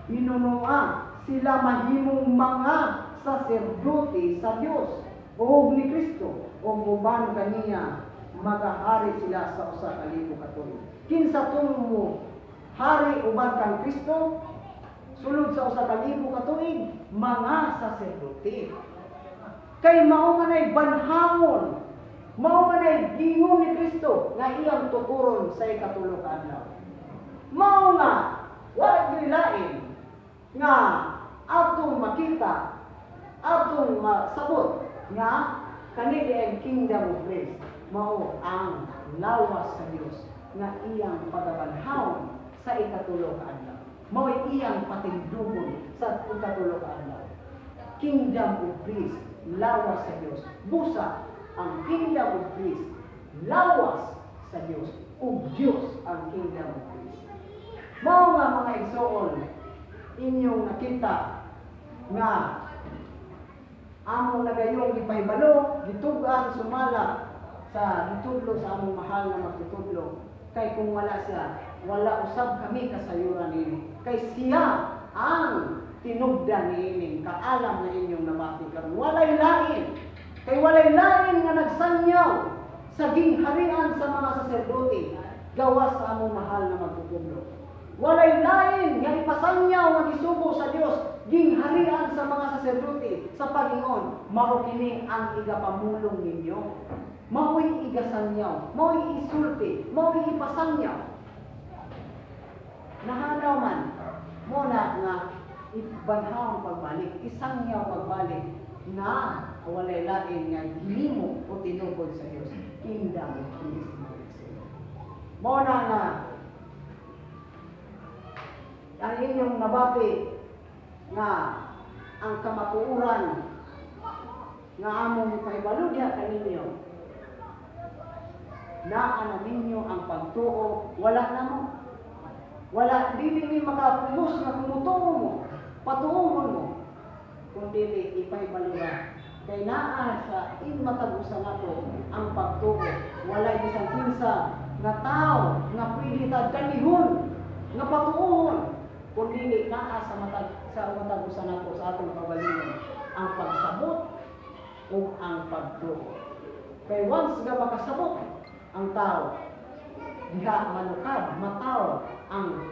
A: Hinunoa sila mahimong mga saserdote sa Dios ug ni Kristo, ug uban kaniya magahari sila sa 1000 ka tuig. Kinsa tong mo hari uban kang Kristo sulod sa 1000 ka tuig? Mga saserdote. Kay mao manay banhawon, mao manay gingon ni Kristo nga iyang tukuron sa 3 ka adlaw. Mao nga wala gyud lain nga atong makita, atong masabot nga kani ang kingdom of grace mao ang lawas sa Dios nga iyang pagabanhaw sa 3 ka adlaw. Mao iyang patindugon sa 3 ka adlaw. Kingdom of grace, lawas sa Dios. Busa ang kingdom of grace, lawas sa Dios, ug Dios ang kingdom of grace. Mao nga, mga igsoon, inyong nakita nga among nagayong gipahibalo, gitug-an sumala sa gitudlo sa among mahal na magtutudlo. Kay kung wala siya, wala usab kami kasayuran nini. Kay siya ang tinubdan niining kaalam na inyong nabati karon. Walay lain. Kay walay lain nga nagsanyaw sa gingharian sa mga saserdote gawas sa among mahal na magtutudlo. Walay lain nga ipasanyaw nga gisubo sa Dios gingharian sa mga saserdote sa pag-ingon, "Mao kini ang igapamulong ninyo." Mao'y igasanyaw, mao'y isulti, mao'y ipasangyaw. Nahanaw man, mo na nga ibanhaw ang pagbalik, isangyaw pagbalik na walay lain nga ginimo o tinukod sa Dios. Kingdom of Christ, mga igsoon. Mo na nga ang inyong nabati nga ang kamatuoran nga among ipahibalo diha kaninyo, naa na ninyo ang pagtuo. Wala na mo, wala, dili ni makapungos nga kumutuo mo, patuohon mo, kung dili ipahibalo ra, kay naa sa inmatag usa nato ang pagtuo. Wala bisan kinsa nga tao nga pwede ta ganihon nga patuohon kung dili naa sa matag usa nato, sa atong kaugalingon, ang pagsabot ug ang pagtuo. Kay once nga makasabot ang tao, diha manukad, mataw ang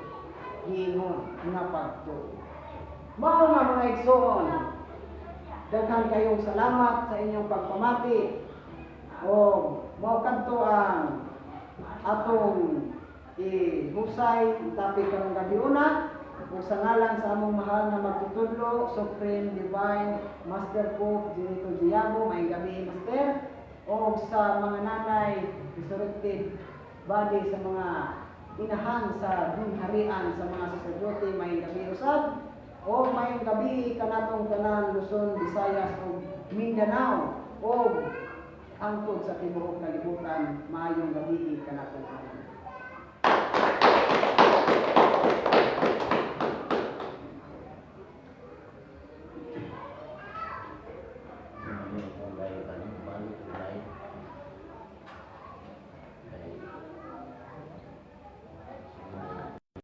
A: giingon nga pagtuo. Mao nga, mga igsoon, daghan kayong salamat sa inyong pagpamati. O mao kadto ang atong ihusay topic karong gabiuna, ug sa ngalan sa among mahal na magtutudlo, Supreme Divine Master Pope Ginito Diago, maayong gabi, Master, o sa mga nanay, resurrected body sa mga inahan sa gingharian sa mga saserdote, maayong gabi usab. O maayong gabi kanatong tanan, Luzon, Visayas ug Mindanao, o hangtod sa tibuok kalibutan, maayong gabi kanatong tanan.